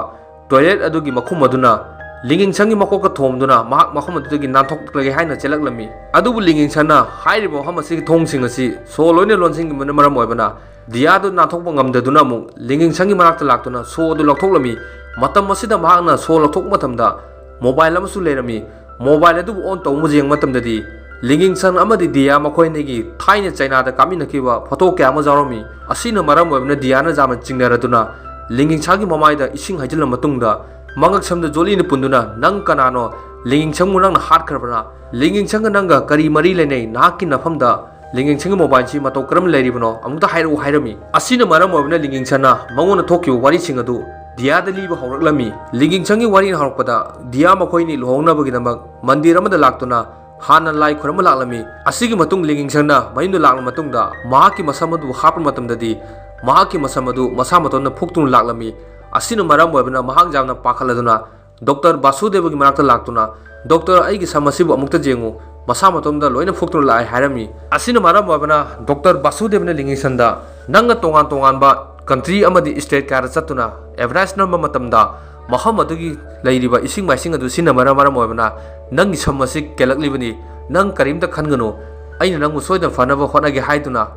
toilet ꯑꯗꯨꯒꯤ ꯃꯈꯨꯝ ꯑꯗꯨꯅ ꯂꯤꯡꯒꯤꯡꯁꯟꯒꯤ ꯃꯀꯣꯛꯇ ꯊꯣꯝꯗꯨꯅ ꯃꯍꯥꯛ ꯃꯐꯝ ꯑꯗꯨꯗꯒꯤ ꯅꯥꯟꯊꯣꯛꯂꯒꯦ ꯍꯥꯏꯅ ꯆꯦꯜꯂꯛꯂꯝꯃꯤ꯫ ꯑꯗꯨꯕꯨ ꯂꯤꯡꯒꯤꯡꯁꯟꯅ ꯍꯥꯏꯔꯤꯕ ꯃꯐꯝ ꯑꯁꯤꯒꯤ ꯊꯣꯡꯁꯤꯡ ꯑꯁꯤ ꯁꯣ ꯂꯣꯏꯅ ꯂꯣꯟꯁꯤꯟꯈꯤꯕꯅ ꯃꯔꯝ ꯑꯣꯏꯕꯅ ꯗꯤꯌꯥꯗꯨ ꯅꯥꯟꯊꯣꯛꯄ ꯉꯝꯗꯗꯨꯅ ꯑꯃꯨꯛ ꯂꯤꯡꯒꯤꯡꯁꯟꯒꯤ ꯃꯅꯥꯛꯇ ꯂꯥꯛꯇꯨꯅ ꯁꯣ ꯑꯗꯨ ꯂꯧꯊꯣꯛꯂꯝꯃꯤ꯫ ꯃꯇꯝ ꯑꯁꯤꯗ ꯃꯍꯥꯛꯅ ꯁꯣ ꯂꯧꯊꯣꯛꯄ ꯃꯇꯝꯗ mobile ꯑꯃꯁꯨ ꯂꯩꯔꯝꯃꯤ꯫ Mobile ꯑꯗꯨꯕꯨ on ꯇꯧꯕ ꯌꯦꯡꯕ ꯃꯇꯝꯗꯗꯤ ꯂꯤꯡꯒꯤꯡꯁꯟ ꯑꯃꯗꯤ ꯗꯤꯌꯥ ꯃꯈꯣꯏ ꯑꯅꯤꯒꯤ ꯊꯥꯏꯅ ꯆꯩꯅꯥꯗ ꯀꯥꯞꯃꯤꯟꯅꯈꯤꯕ ꯐꯣꯇꯣ ꯀꯌꯥ ꯑꯃ ꯌꯥꯎꯔꯝꯃꯤ꯫ ꯑꯁꯤꯅ ꯃꯔꯝ ꯑꯣꯏꯕꯅ ꯗꯤꯌꯥꯅ ꯌꯥꯝꯅ ꯆꯤꯡꯅꯔꯗꯨꯅ ꯂꯤꯡꯒꯤꯡꯁꯟꯒꯤ ꯃꯃꯥꯏꯗ ꯏꯁꯤꯡ ꯍꯩꯖꯤꯜꯂ ꯃꯇꯨꯡꯗ ꯃꯉꯛꯁꯝꯗ ꯖꯣꯂꯤꯅ ꯄꯨꯟꯗꯨꯅ, "ꯅꯪ ꯀꯅꯥꯅꯣ? ꯂꯤꯡꯒꯤꯡꯁꯟꯕꯨ ꯅꯪꯅ ꯍꯥꯠꯈ꯭ꯔꯕ꯭ꯔꯥ? ꯂꯤꯡꯒꯤꯡꯁꯟꯒ ꯅꯪꯒ ꯀꯔꯤ ꯃꯔꯤ ꯂꯩꯅꯩ? ꯅꯍꯥꯛꯀꯤ ꯅꯐꯝꯗ ꯂꯤꯡꯒꯤꯡꯁꯟꯒꯤ ꯃꯣꯕꯥꯏꯜꯁꯤ ꯃꯇꯧ ꯀꯔꯝꯅ ꯂꯩꯔꯤꯕꯅꯣ? ꯑꯃꯨꯛꯇ ꯍꯥꯏꯔꯛꯎ" ꯍꯥꯏꯔꯝꯃꯤ꯫ ꯑꯁꯤꯅ ꯃꯔꯝ ꯑꯣꯏꯕꯅ ꯂꯤꯡꯒꯤꯡꯁꯟꯅ ꯃꯉꯣꯟꯗ ꯊꯣꯛꯈꯤꯕ ꯋꯥꯔꯤꯁꯤꯡ ꯑꯗꯨ ꯗꯤꯌꯥꯗ ꯂꯤꯕ ꯍꯧꯔꯛꯂꯝꯃꯤ꯫ ꯂꯤꯡꯒꯤꯡꯁꯟꯒꯤ ꯋꯥꯔꯤꯅ ꯍꯧꯔꯛꯄꯗ, ꯗꯤꯌꯥ ꯃꯈꯣꯏꯅꯤ ꯂꯨꯍꯣꯡꯅꯕꯒꯤꯗꯃꯛ ꯃꯟꯗꯤꯔ ꯑꯃꯗ ꯂꯥꯛꯇꯨꯅ ꯍꯥꯟꯅ ꯂꯥꯏ ꯈꯨꯔꯨꯝꯕ ꯂꯥꯛꯂꯝꯃꯤ꯫ ꯑꯁꯤꯒꯤ ꯃꯇꯨꯡ ꯂꯤꯡꯒꯤꯡꯁꯟꯅ ꯃꯌꯨꯝꯗ ꯂꯥꯛꯂꯕ ꯃꯇꯨꯡꯗ ꯃꯍꯥꯛꯀꯤ ꯃꯁꯝ ꯑꯗꯨ ꯍꯥꯞꯄ ꯃꯇꯝꯗꯗꯤ ꯃꯍꯥꯛꯀꯤ ꯃꯁꯝ ꯑꯗꯨ ꯃꯁꯥ ꯃꯇꯣꯝꯅ ꯐꯨꯛꯇꯨꯅ ꯂꯥꯛꯂꯝꯃꯤ꯫ ꯑꯁꯤꯅ ꯃꯔꯝ ꯑꯣꯏꯕꯅ ꯃꯍꯥꯛ ꯌꯥꯝꯅ ꯄꯥꯈꯠꯂꯗꯨꯅ ꯗꯣꯛꯇꯔ ꯕꯥꯁꯨꯗꯦꯕꯒꯤ ꯃꯅꯥꯛꯇ ꯂꯥꯛꯇꯨꯅ, "ꯗꯣꯛꯇꯔ, ꯑꯩꯒꯤ ꯁꯝ ꯑꯁꯤꯕꯨ ꯑꯃꯨꯛꯇ ꯌꯦꯡꯉꯨ, ꯃꯁꯥ ꯃꯇꯣꯝꯗ ꯂꯣꯏꯅ ꯐꯨꯛꯇꯨꯅ ꯂꯥꯛꯑꯦ" ꯍꯥꯏꯔꯝꯃꯤ꯫ ꯑꯁꯤꯅ ꯃꯔꯝ ꯑꯣꯏꯕꯅ ꯗꯣꯛꯇꯔ ꯕꯥꯁꯨꯗꯦꯕꯅ ꯂꯤꯡꯒꯤꯡꯁꯟꯗ, "ꯅꯪꯅ ꯇꯣꯉꯥꯟ ꯇꯣꯉꯥꯟꯕ ꯀꯟꯇ꯭ꯔꯤ ꯑꯃꯗꯤ ꯁ꯭ꯇꯦꯠ ꯀꯌꯥꯗ ꯆꯠꯇꯨꯅ ꯑꯦꯗꯚꯔꯇꯥꯏꯁ ꯅꯝꯕ ꯃꯇꯝꯗ ꯃꯐꯝ ꯑꯗꯨꯒꯤ ꯂꯩꯔꯤꯕ ꯏꯁꯤꯡ ꯃꯥꯏꯁꯤꯡ ꯑꯗꯨ ꯁꯤꯖꯤꯟꯅꯕꯅ ꯃꯔꯝ ꯑꯣꯏꯕꯅ ꯅꯪꯒꯤ ꯁꯝ ꯑꯁꯤ ꯀꯦꯜꯂꯛꯂꯤꯕꯅꯤ꯫ ꯅꯪ ꯀꯔꯤꯝꯇ ꯈꯟꯒꯅꯨ, ꯑꯩꯅ ꯅꯪꯕꯨ ꯁꯣꯏꯗꯅ ꯐꯅꯕ ꯍꯣꯠꯅꯒꯦ" ꯍꯥꯏꯗꯨꯅ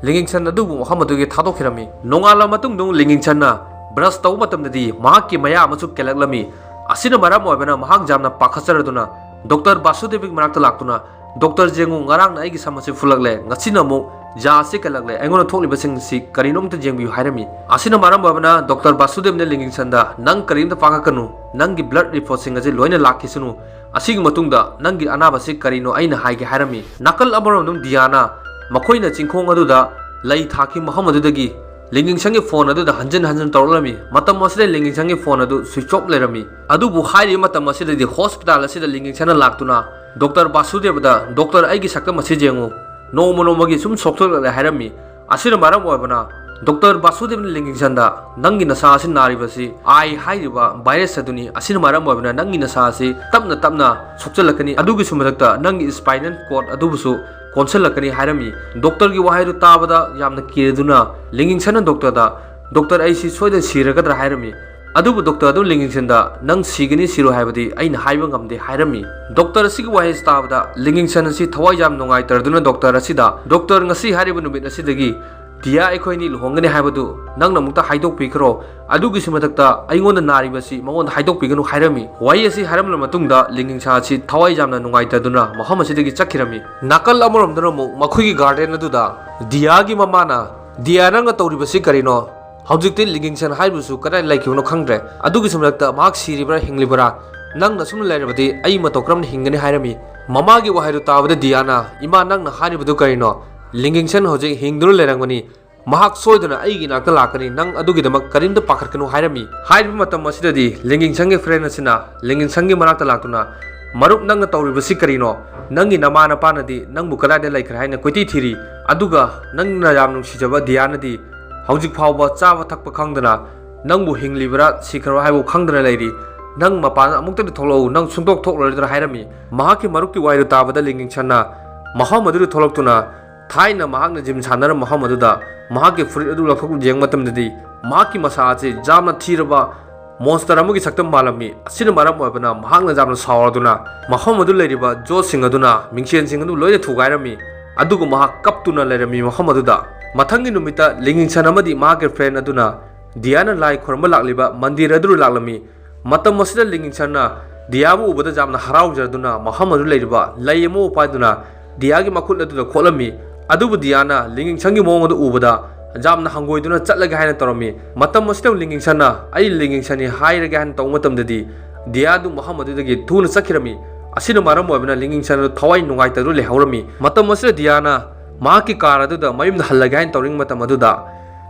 ꯂꯤꯡꯒꯤꯡꯁꯟ ꯑꯗꯨꯕꯨ ꯃꯐꯝ ꯑꯗꯨꯒꯤ ꯊꯥꯗꯣꯛꯈꯤꯔꯝꯃꯤ꯫ ꯅꯣꯡꯉꯥꯜꯂꯕ ꯃꯇꯨꯡꯗ ꯂꯤꯡꯒꯤꯡꯁꯟꯅ ꯕ꯭ꯔꯁ ꯇꯧꯕ ꯃꯇꯝꯗꯗꯤ ꯃꯍꯥꯛꯀꯤ ꯃꯌꯥ ꯑꯃꯁꯨ ꯀꯦꯜꯂꯛꯂꯝꯃꯤ꯫ ꯑꯁꯤꯅ ꯃꯔꯝ ꯑꯣꯏꯕꯅ ꯃꯍꯥꯛ ꯌꯥꯝꯅ ꯄꯥꯈꯠꯆꯔꯗꯨꯅ ꯗꯣꯛꯇꯔ ꯕꯥꯁꯨꯗꯦꯕꯒꯤ ꯃꯅꯥꯛꯇ ꯂꯥꯛꯇꯨꯅ, "ꯗꯣꯛꯇꯔ, ꯌꯦꯡꯉꯨ, ꯉꯔꯥꯡꯅ ꯑꯩꯒꯤ ꯁꯝ ꯑꯁꯤ ꯐꯨꯜꯂꯛꯂꯦ, ꯉꯁꯤꯅ ꯑꯃꯨꯛ ꯌꯥ ꯑꯁꯤ ꯀꯦꯜꯂꯛꯂꯦ, ꯑꯩꯉꯣꯟꯗ ꯊꯣꯛꯂꯤꯕꯁꯤꯡꯁꯤ ꯀꯔꯤꯅꯣ ꯑꯝꯇ ꯌꯦꯡꯕꯤꯌꯨ" ꯍꯥꯏꯔꯝꯃꯤ꯫ ꯑꯁꯤꯅ ꯃꯔꯝ ꯑꯣꯏꯕꯅ ꯗꯣꯛꯇꯔ ꯕꯥꯁꯨꯗꯦꯕꯅ ꯂꯤꯡꯒꯤꯡꯁꯟꯗ, "ꯅꯪ ꯀꯔꯤꯝꯇ ꯄꯥꯈꯠꯀꯅꯨ, ꯅꯪꯒꯤ ꯕ꯭ꯂꯗ ꯔꯤꯄꯣꯔꯠꯁꯤꯡ ꯑꯁꯤ ꯂꯣꯏꯅ ꯂꯥꯛꯈꯤꯁꯅꯨ, ꯑꯁꯤꯒꯤ ꯃꯇꯨꯡꯗ ꯅꯪꯒꯤ ꯑꯅꯥꯕꯁꯤ ꯀꯔꯤꯅꯣ ꯑꯩꯅ ꯍꯥꯏꯒꯦ" ꯍꯥꯏꯔꯝꯃꯤ꯫ ꯅꯥꯀꯜ ꯑꯃꯔꯣꯝꯗ ꯗꯤꯌꯥꯅ ꯃꯈꯣꯏꯅ ꯆꯤꯡꯈꯣꯡ ꯑꯗꯨꯗ ꯂꯩ ꯊꯥꯈꯤ ꯃꯐꯝ ꯑꯗꯨꯗꯒꯤ ꯂꯤꯡꯒꯤꯡꯁꯟꯒꯤ ꯐꯣꯟ ꯑꯗꯨꯗ ꯍꯟꯖꯤꯟ ꯍꯟꯖꯤꯟ ꯇꯧꯔꯛꯂꯝꯃꯤ꯫ ꯃꯇꯝ ꯑꯁꯤꯗ ꯂꯤꯡꯒꯤꯡꯁꯟꯒꯤ ꯐꯣꯟ ꯑꯗꯨ ꯁ꯭ꯋꯤꯆ ꯑꯣꯐ ꯂꯩꯔꯝꯃꯤ꯫ ꯑꯗꯨꯕꯨ ꯍꯥꯏꯔꯤꯕ ꯃꯇꯝ ꯑꯁꯤꯗꯗꯤ ꯍꯣꯁꯄꯤꯇꯥꯜ ꯑꯁꯤꯗ ꯂꯤꯡꯒꯤꯡꯁꯟꯅ ꯂꯥꯛꯇꯨꯅ ꯗꯣꯛꯇꯔ ꯕꯥꯁꯨꯗꯦꯕꯗ, "ꯗꯣꯛꯇꯔ, ꯑꯩꯒꯤ ꯁꯛꯇꯝ ꯑꯁꯤ ꯌꯦꯡꯉꯨ, ꯅꯣꯡꯃ ꯅꯣꯡꯃꯒꯤ ꯁꯨꯝ ꯁꯣꯛꯆꯜꯂꯛꯂꯦ" ꯍꯥꯏꯔꯝꯃꯤ꯫ ꯑꯁꯤꯅ ꯃꯔꯝ ꯑꯣꯏꯕꯅ ꯗꯣꯛꯇꯔ ꯕꯥꯁꯨꯗꯦꯕꯅ ꯂꯤꯡꯒꯤꯡꯁꯟꯗ, "ꯅꯪꯒꯤ ꯅꯁꯥ ꯑꯁꯤ ꯅꯥꯔꯤꯕꯁꯤ ꯑꯥꯏ ꯍꯥꯏꯔꯤꯕ ꯚꯥꯏꯔꯁ ꯑꯗꯨꯅꯤ꯫ ꯑꯁꯤꯅ ꯃꯔꯝ ꯑꯣꯏꯕꯅ ꯅꯪꯒꯤ ꯅꯁꯥ ꯑꯁꯤ ꯇꯞꯅ ꯇꯞꯅ ꯁꯣꯛꯆꯜꯂꯛꯀꯅꯤ꯫ ꯑꯗꯨꯒꯤꯁꯨ ꯃꯊꯛꯇ ꯅꯪꯒꯤ ꯁ꯭ꯄꯥꯏꯅꯦꯜ ꯀꯣꯔꯗ ꯑꯗꯨꯕꯨꯁꯨ ꯀꯣꯟꯁꯤꯜꯂꯛꯀꯅꯤ" ꯍꯥꯏꯔꯝꯃꯤ꯫ ꯗꯣꯛꯇꯔꯒꯤ ꯋꯥꯍꯩꯗꯨ ꯇꯥꯕꯗ ꯌꯥꯝꯅ ꯀꯤꯔꯗꯨꯅ ꯂꯤꯡꯒꯤꯡꯁꯟꯅ ꯗꯣꯛꯇꯔꯗ, "ꯗꯣꯛꯇꯔ, ꯑꯩꯁꯤ ꯁꯣꯏꯗꯅ ꯁꯤꯔꯒꯗ꯭ꯔꯥ?" ꯍꯥꯏꯔꯝꯃꯤ꯫ ꯑꯗꯨꯕꯨ ꯗꯣꯛꯇꯔ ꯑꯗꯨ ꯂꯤꯡꯒꯤꯡꯁꯟꯗ, "ꯅꯪ ꯁꯤꯒꯅꯤ ꯁꯤꯔꯣꯏ ꯍꯥꯏꯕꯗꯤ ꯑꯩꯅ ꯍꯥꯏꯕ ꯉꯝꯗꯦ" ꯍꯥꯏꯔꯝꯃꯤ꯫ ꯗꯣꯛꯇꯔ ꯑꯁꯤꯒꯤ ꯋꯥꯍꯩ ꯇꯥꯕꯗ ꯂꯤꯡꯒꯤꯡꯁꯟ ꯑꯁꯤ ꯊꯋꯥꯏ ꯌꯥꯝ ꯅꯨꯡꯉꯥꯏꯇꯔꯗꯨꯅ ꯗꯣꯛꯇꯔ ꯑꯁꯤꯗ, "ꯗꯣꯛꯇꯔ, ꯉꯁꯤ ꯍꯥꯏꯔꯤꯕ ꯅꯨꯃꯤꯠ ꯑꯁꯤꯗꯒꯤ "ꯗꯤꯌꯥ, ꯑꯩꯈꯣꯏꯅꯤ ꯂꯨꯍꯣꯡꯒꯅꯤ ꯍꯥꯏꯕꯗꯨ ꯅꯪꯅ ꯑꯃꯨꯛꯇ ꯍꯥꯏꯗꯣꯛꯄꯤꯈ꯭ꯔꯣ, ꯑꯗꯨꯒꯤꯁꯨ ꯃꯊꯛꯇ ꯑꯩꯉꯣꯟꯗ ꯅꯥꯔꯤꯕꯁꯤ ꯃꯉꯣꯟꯗ ꯍꯥꯏꯗꯣꯛꯄꯤꯒꯅꯨ" ꯍꯥꯏꯔꯝꯃꯤ꯫ ꯋꯥꯍꯩ ꯑꯁꯤ ꯍꯥꯏꯔꯝꯂꯕ ꯃꯇꯨꯡꯗ ꯂꯤꯡꯒꯤꯡꯁꯟ ꯑꯁꯤ ꯊꯋꯥꯏ ꯌꯥꯝꯅ ꯅꯨꯡꯉꯥꯏꯇꯗꯨꯅ ꯃꯐꯝ ꯑꯁꯤꯗꯒꯤ ꯆꯠꯈꯤꯔꯝꯃꯤ꯫ ꯅꯥꯀꯜ ꯑꯃꯔꯣꯝꯗꯅ ꯑꯃꯨꯛ ꯃꯈꯣꯏꯒꯤ ꯒꯥꯔꯗꯦꯟ ꯑꯗꯨꯗ ꯗꯤꯌꯥꯒꯤ ꯃꯃꯥꯅ, "ꯗꯤꯌꯥ, ꯅꯪꯅ ꯇꯧꯔꯤꯕꯁꯤ ꯀꯔꯤꯅꯣ? ꯍꯧꯖꯤꯛꯇꯤ ꯂꯤꯡꯒꯤꯡꯁꯟ ꯍꯥꯏꯔꯤꯕꯁꯨ ꯀꯗꯥꯏ ꯂꯩꯈꯤꯕꯅꯣ ꯈꯪꯗ꯭ꯔꯦ꯫ ꯑꯗꯨꯒꯤꯁꯨ ꯃꯊꯛꯇ ꯃꯍꯥꯛ ꯁꯤꯔꯤꯕ꯭ꯔꯥ ꯍꯤꯡꯂꯤꯕ꯭ꯔꯥ? ꯅꯪꯅ ꯁꯨꯝ ꯂꯩꯔꯕꯗꯤ ꯑꯩ ꯃꯇꯧ ꯀꯔꯝꯅ ꯍꯤꯡꯒꯅꯤ?" ꯍꯥꯏꯔꯝꯃꯤ꯫ ꯃꯃꯥꯒꯤ ꯋꯥꯍꯩꯗꯨ ꯇꯥꯕꯗ ꯗꯤꯌꯥꯅ, "ꯏꯃꯥ, ꯅꯪꯅ ꯍꯥꯏꯔꯤꯕꯗꯨ ꯀꯔꯤꯅꯣ? ꯂꯤꯡꯒꯤꯡꯁꯟ ꯍꯧꯖꯤꯛ ꯍꯤꯡꯗꯨꯅ ꯂꯩꯔꯝꯒꯅꯤ꯫ ꯃꯍꯥꯛ ꯁꯣꯏꯗꯅ ꯑꯩꯒꯤ ꯏꯅꯥꯛꯇ ꯂꯥꯛꯀꯅꯤ꯫ ꯅꯪ ꯑꯗꯨꯒꯤꯗꯃꯛ ꯀꯔꯤꯝꯇ ꯄꯥꯈꯠꯀꯅꯨ" ꯍꯥꯏꯔꯝꯃꯤ꯫ ꯍꯥꯏꯔꯤꯕ ꯃꯇꯝ ꯑꯁꯤꯗꯗꯤ ꯂꯤꯡꯒꯤꯡꯁꯟꯒꯤ ꯐ꯭ꯔꯦꯟ ꯑꯁꯤꯅ ꯂꯤꯡꯒꯤꯡꯁꯟꯒꯤ ꯃꯅꯥꯛꯇ ꯂꯥꯛꯇꯨꯅ, "ꯃꯔꯨꯞ, ꯅꯪꯅ ꯇꯧꯔꯤꯕꯁꯤ ꯀꯔꯤꯅꯣ? ꯅꯪꯒꯤ ꯅꯃꯥ ꯅꯄꯥꯅꯗꯤ ꯅꯪꯕꯨ ꯀꯗꯥꯏꯗ ꯂꯩꯈ꯭ꯔꯦ ꯍꯥꯏꯅ ꯀꯣꯏꯊꯤ ꯊꯤꯔꯤ, ꯑꯗꯨꯒ ꯅꯪꯅ ꯌꯥꯝ ꯅꯨꯡꯁꯤꯖꯕ ꯗꯤꯌꯥꯅꯗꯤ ꯍꯧꯖꯤꯛ ꯐꯥꯎꯕ ꯆꯥꯕ ꯊꯛꯄ ꯈꯪꯗꯅ ꯅꯪꯕꯨ ꯍꯤꯡꯂꯤꯕ꯭ꯔꯥ ꯁꯤꯈ꯭ꯔꯕ ꯍꯥꯏꯕ ꯈꯪꯗꯅ ꯂꯩꯔꯤ꯫ ꯅꯪ ꯃꯄꯥꯟ ꯑꯃꯨꯛꯇꯗꯤ ꯊꯣꯛꯂꯛꯎ, ꯅꯪ ꯁꯨꯡꯊꯣꯛ ꯊꯣꯛꯂꯔꯣꯏꯗ꯭ꯔꯥ?" ꯍꯥꯏꯔꯝꯃꯤ꯫ ꯃꯍꯥꯛꯀꯤ ꯃꯔꯨꯞꯀꯤ ꯋꯥꯍꯩꯗꯨ ꯇꯥꯕꯗ ꯂꯤꯡꯒꯤꯡꯁꯟꯅ ꯃꯐꯝ ꯑꯗꯨꯗ ꯊꯣꯛꯂꯛꯇꯨꯅ ꯊꯥꯏꯅ ꯃꯍꯥꯛꯅ ꯖꯤꯝ ꯁꯥꯟꯅꯔꯝꯕ ꯃꯐꯝ ꯑꯗꯨꯗ ꯃꯍꯥꯛꯀꯤ ꯐꯨꯔꯤꯠ ꯑꯗꯨ ꯂꯧꯊꯣꯛ ꯌꯦꯡꯕ ꯃꯇꯝꯗꯗꯤ ꯃꯍꯥꯛꯀꯤ ꯃꯁꯥ ꯑꯁꯤ ꯌꯥꯝꯅ ꯊꯤꯔꯕ ꯃꯣꯟꯁꯇꯔ ꯑꯃꯒꯤ ꯁꯛꯇꯝ ꯃꯥꯜꯂꯝꯃꯤ꯫ ꯑꯁꯤꯅ ꯃꯔꯝ ꯑꯣꯏꯕꯅ ꯃꯍꯥꯛꯅ ꯌꯥꯝꯅ ꯁꯥꯎꯔꯗꯨꯅ ꯃꯐꯝ ꯑꯗꯨ ꯂꯩꯔꯤꯕ ꯖꯣꯠꯁꯤꯡ ꯑꯗꯨꯅ ꯃꯤꯡꯁꯦꯟꯁꯤꯡ ꯑꯗꯨ ꯂꯣꯏꯅ ꯊꯨꯒꯥꯏꯔꯝꯃꯤ꯫ ꯑꯗꯨꯒ ꯃꯍꯥꯛ ꯀꯞꯇꯨꯅ ꯂꯩꯔꯝꯃꯤ ꯃꯐꯝ ꯑꯗꯨꯗ꯫ ꯃꯊꯪꯒꯤ ꯅꯨꯃꯤꯠꯇ ꯂꯤꯡꯒꯤꯡꯁꯟ ꯑꯃꯗꯤ ꯃꯍꯥꯛꯀꯤ ꯐ꯭ꯔꯦꯟ ꯑꯗꯨꯅ ꯗꯤꯌꯥꯅ ꯂꯥꯏ ꯈꯨꯔꯨꯝꯕ ꯂꯥꯛꯂꯤꯕ ꯃꯟꯗꯤꯔ ꯑꯗꯨꯗ ꯂꯥꯛꯂꯝꯃꯤ꯫ ꯃꯇꯝ ꯑꯁꯤꯗ ꯂꯤꯡꯒꯤꯡꯁꯟꯅ ꯗꯤꯌꯥꯕꯨ ꯎꯕꯗ ꯌꯥꯝꯅ ꯍꯔꯥꯎꯖꯗꯨꯅ ꯃꯐꯝ ꯑꯗꯨ ꯂꯩꯔꯤꯕ ꯂꯩ ꯑꯃꯕꯨ ꯄꯥꯏꯗꯨꯅ ꯗꯤꯌꯥꯒꯤ ꯃꯈꯨꯠ ꯑꯗꯨꯗ ꯈꯣꯠꯂꯝꯃꯤ꯫ ꯑꯗꯨꯕꯨ ꯗꯤꯌꯥꯅ ꯂꯤꯡꯒꯤꯡꯁꯟꯒꯤ ꯃꯑꯣꯡ ꯑꯗꯨ ꯎꯕꯗ ꯌꯥꯝꯅ ꯍꯪꯒꯣꯏꯗꯨꯅ ꯆꯠꯂꯒꯦ ꯍꯥꯏꯅ ꯇꯧꯔꯝꯃꯤ꯫ ꯃꯇꯝ ꯑꯁꯤꯗ ꯂꯤꯡꯒꯤꯡꯁꯟꯅ "ꯑꯩ ꯂꯤꯡꯒꯤꯡꯁꯟꯅꯤ" ꯍꯥꯏꯔꯒꯦ ꯍꯥꯏꯅ ꯇꯧꯕ ꯃꯇꯝꯗꯗꯤ ꯗꯤꯌꯥꯗꯨ ꯃꯐꯝ ꯑꯗꯨꯗꯒꯤ ꯊꯨꯅ ꯆꯠꯈꯤꯔꯝꯃꯤ꯫ ꯑꯁꯤꯅ ꯃꯔꯝ ꯑꯣꯏꯕꯅ ꯂꯤꯡꯒꯤꯡꯁꯟ ꯑꯗꯨ ꯊꯋꯥꯏ ꯅꯨꯡꯉꯥꯏꯇꯗꯨꯅ ꯂꯩꯍꯧꯔꯝꯃꯤ꯫ ꯃꯇꯝ ꯑꯁꯤꯗ ꯗꯤꯌꯥꯅ ꯃꯍꯥꯛꯀꯤ ꯀꯥꯔ ꯑꯗꯨꯗ ꯃꯌꯨꯝꯗ ꯍꯜꯂꯒꯦ ꯍꯥꯏꯅ ꯇꯧꯔꯤꯉꯩ ꯃꯇꯝ ꯑꯗꯨꯗ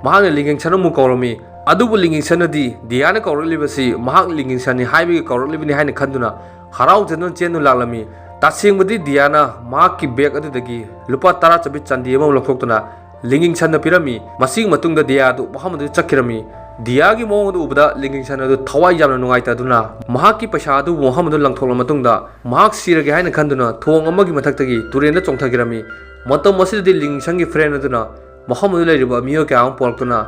ꯃꯍꯥꯛꯅ ꯂꯤꯡꯒꯤꯡꯁꯟ ꯑꯃꯨꯛ ꯀꯧꯔꯝꯃꯤ꯫ ꯑꯗꯨꯕꯨ ꯂꯤꯡꯒꯤꯡꯁꯟꯅꯗꯤ ꯗꯤꯌꯥꯅ ꯀꯧꯔꯛꯂꯤꯕꯁꯤ ꯃꯍꯥꯛ ꯂꯤꯡꯒꯤꯡꯁꯟꯅꯤ ꯍꯥꯏꯕꯒꯤ ꯀꯧꯔꯛꯂꯤꯕꯅꯤ ꯍꯥꯏꯅ ꯈꯟꯗꯨꯅ ꯍꯔꯥꯎꯖꯗꯨꯅ ꯆꯦꯟꯗꯨꯅ ꯂꯥꯛꯂꯝꯃꯤ꯫ ꯇꯁꯦꯡꯕꯗꯤ ꯗꯤꯌꯥꯅ ꯃꯍꯥꯛꯀꯤ ꯕꯦꯒ ꯑꯗꯨꯗꯒꯤ ꯂꯨꯄꯥ ꯇꯔꯥ ꯆꯠꯄꯤ ꯆꯥꯟꯗꯤ ꯑꯃ ꯂꯧꯊꯣꯛꯇꯨꯅ ꯂꯤꯡꯒꯤꯡꯁꯟꯗ ꯄꯤꯔꯝꯃꯤ꯫ ꯃꯁꯤꯒꯤ ꯃꯇꯨꯡꯗ ꯗꯤꯌꯥ ꯑꯗꯨ ꯃꯐꯝ ꯑꯗꯨꯗ ꯆꯠꯈꯤꯔꯝꯃꯤ꯫ ꯗꯤꯌꯥꯒꯤ ꯃꯑꯣꯡ ꯑꯗꯨ ꯎꯕꯗ ꯂꯤꯡꯒꯤꯡꯁꯟ ꯑꯗꯨ ꯊꯋꯥꯏ ꯌꯥꯝꯅ ꯅꯨꯡꯉꯥꯏꯇꯗꯨꯅ ꯃꯍꯥꯛꯀꯤ ꯄꯩꯁꯥ ꯑꯗꯨꯕꯨ ꯃꯐꯝ ꯑꯗꯨ ꯂꯪꯊꯣꯛꯂꯕ ꯃꯇꯨꯡꯗ ꯃꯍꯥꯛ ꯁꯤꯔꯒꯦ ꯍꯥꯏꯅ ꯈꯟꯗꯨꯅ ꯊꯣꯡ ꯑꯃꯒꯤ ꯃꯊꯛꯇꯒꯤ ꯇꯨꯔꯦꯟꯗ ꯆꯣꯡꯊꯈꯤꯔꯝꯃꯤ꯫ ꯃꯇꯝ ꯑꯁꯤꯗꯗꯤ ꯂꯤꯡꯒꯤꯡꯁꯟꯒꯤ ꯐ꯭ꯔꯦꯟ ꯑꯗꯨꯅ ꯃꯐꯝ ꯑꯗꯨꯗ ꯂꯩꯔꯤꯕ ꯃꯤꯑꯣꯏ ꯀꯌꯥ ꯑꯃ ꯄꯣꯔꯛꯇꯨꯅ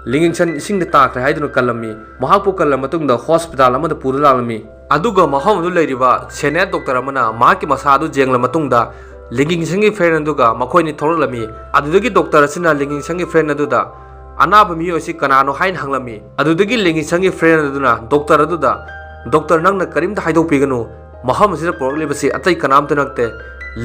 ꯂꯤꯡꯒꯤꯡꯁꯟ ꯏꯁꯤꯡꯗ ꯇꯥꯈ꯭ꯔꯦ ꯍꯥꯏꯗꯨꯅ ꯀꯜꯂꯝꯃꯤ꯫ ꯃꯍꯥꯛꯄꯨ ꯀꯜꯂ ꯃꯇꯨꯡꯗ ꯍꯣꯁꯄꯤꯇꯥꯜ ꯑꯃꯗ ꯄꯨꯗꯨꯅ ꯂꯥꯛꯂꯝꯃꯤ꯫ ꯑꯗꯨꯒ ꯃꯐꯝ ꯑꯗꯨꯗ ꯂꯩꯔꯤꯕ ꯁꯦꯅꯤꯌꯔ ꯗꯣꯛꯇꯔ ꯑꯃꯅ ꯃꯍꯥꯛꯀꯤ ꯃꯁꯥ ꯑꯗꯨ ꯌꯦꯡꯂ ꯃꯇꯨꯡꯗ ꯂꯤꯡꯒꯤꯡꯁꯟꯒꯤ ꯐ꯭ꯔꯦꯟ ꯑꯗꯨꯒ ꯃꯈꯣꯏꯅꯤ ꯊꯣꯛꯂꯛꯂꯝꯃꯤ꯫ ꯑꯗꯨꯗꯒꯤ ꯗꯣꯛꯇꯔ ꯑꯁꯤꯅ ꯂꯤꯡꯒꯤꯡꯁꯟꯒꯤ ꯐ꯭ꯔꯦꯟ ꯑꯗꯨꯗ ꯑꯅꯥꯕ ꯃꯤꯑꯣꯏ ꯑꯁꯤ ꯀꯅꯥꯅꯣ ꯍꯥꯏꯅ ꯍꯪꯂꯝꯃꯤ꯫ ꯑꯗꯨꯗꯒꯤ ꯂꯤꯡꯒꯤꯡꯁꯟꯒꯤ ꯐ꯭ꯔꯦꯟ ꯑꯗꯨꯅ ꯗꯣꯛꯇꯔ ꯑꯗꯨꯗ, "ꯗꯣꯛꯇꯔ, ꯅꯪꯅ ꯀꯔꯤꯝꯇ ꯍꯥꯏꯗꯣꯛꯄꯤꯒꯅꯨ, ꯃꯐꯝ ꯑꯁꯤꯗ ꯄꯨꯔꯛꯂꯤꯕꯁꯤ ꯑꯇꯩ ꯀꯅꯥꯝꯇ ꯅꯠꯇꯦ,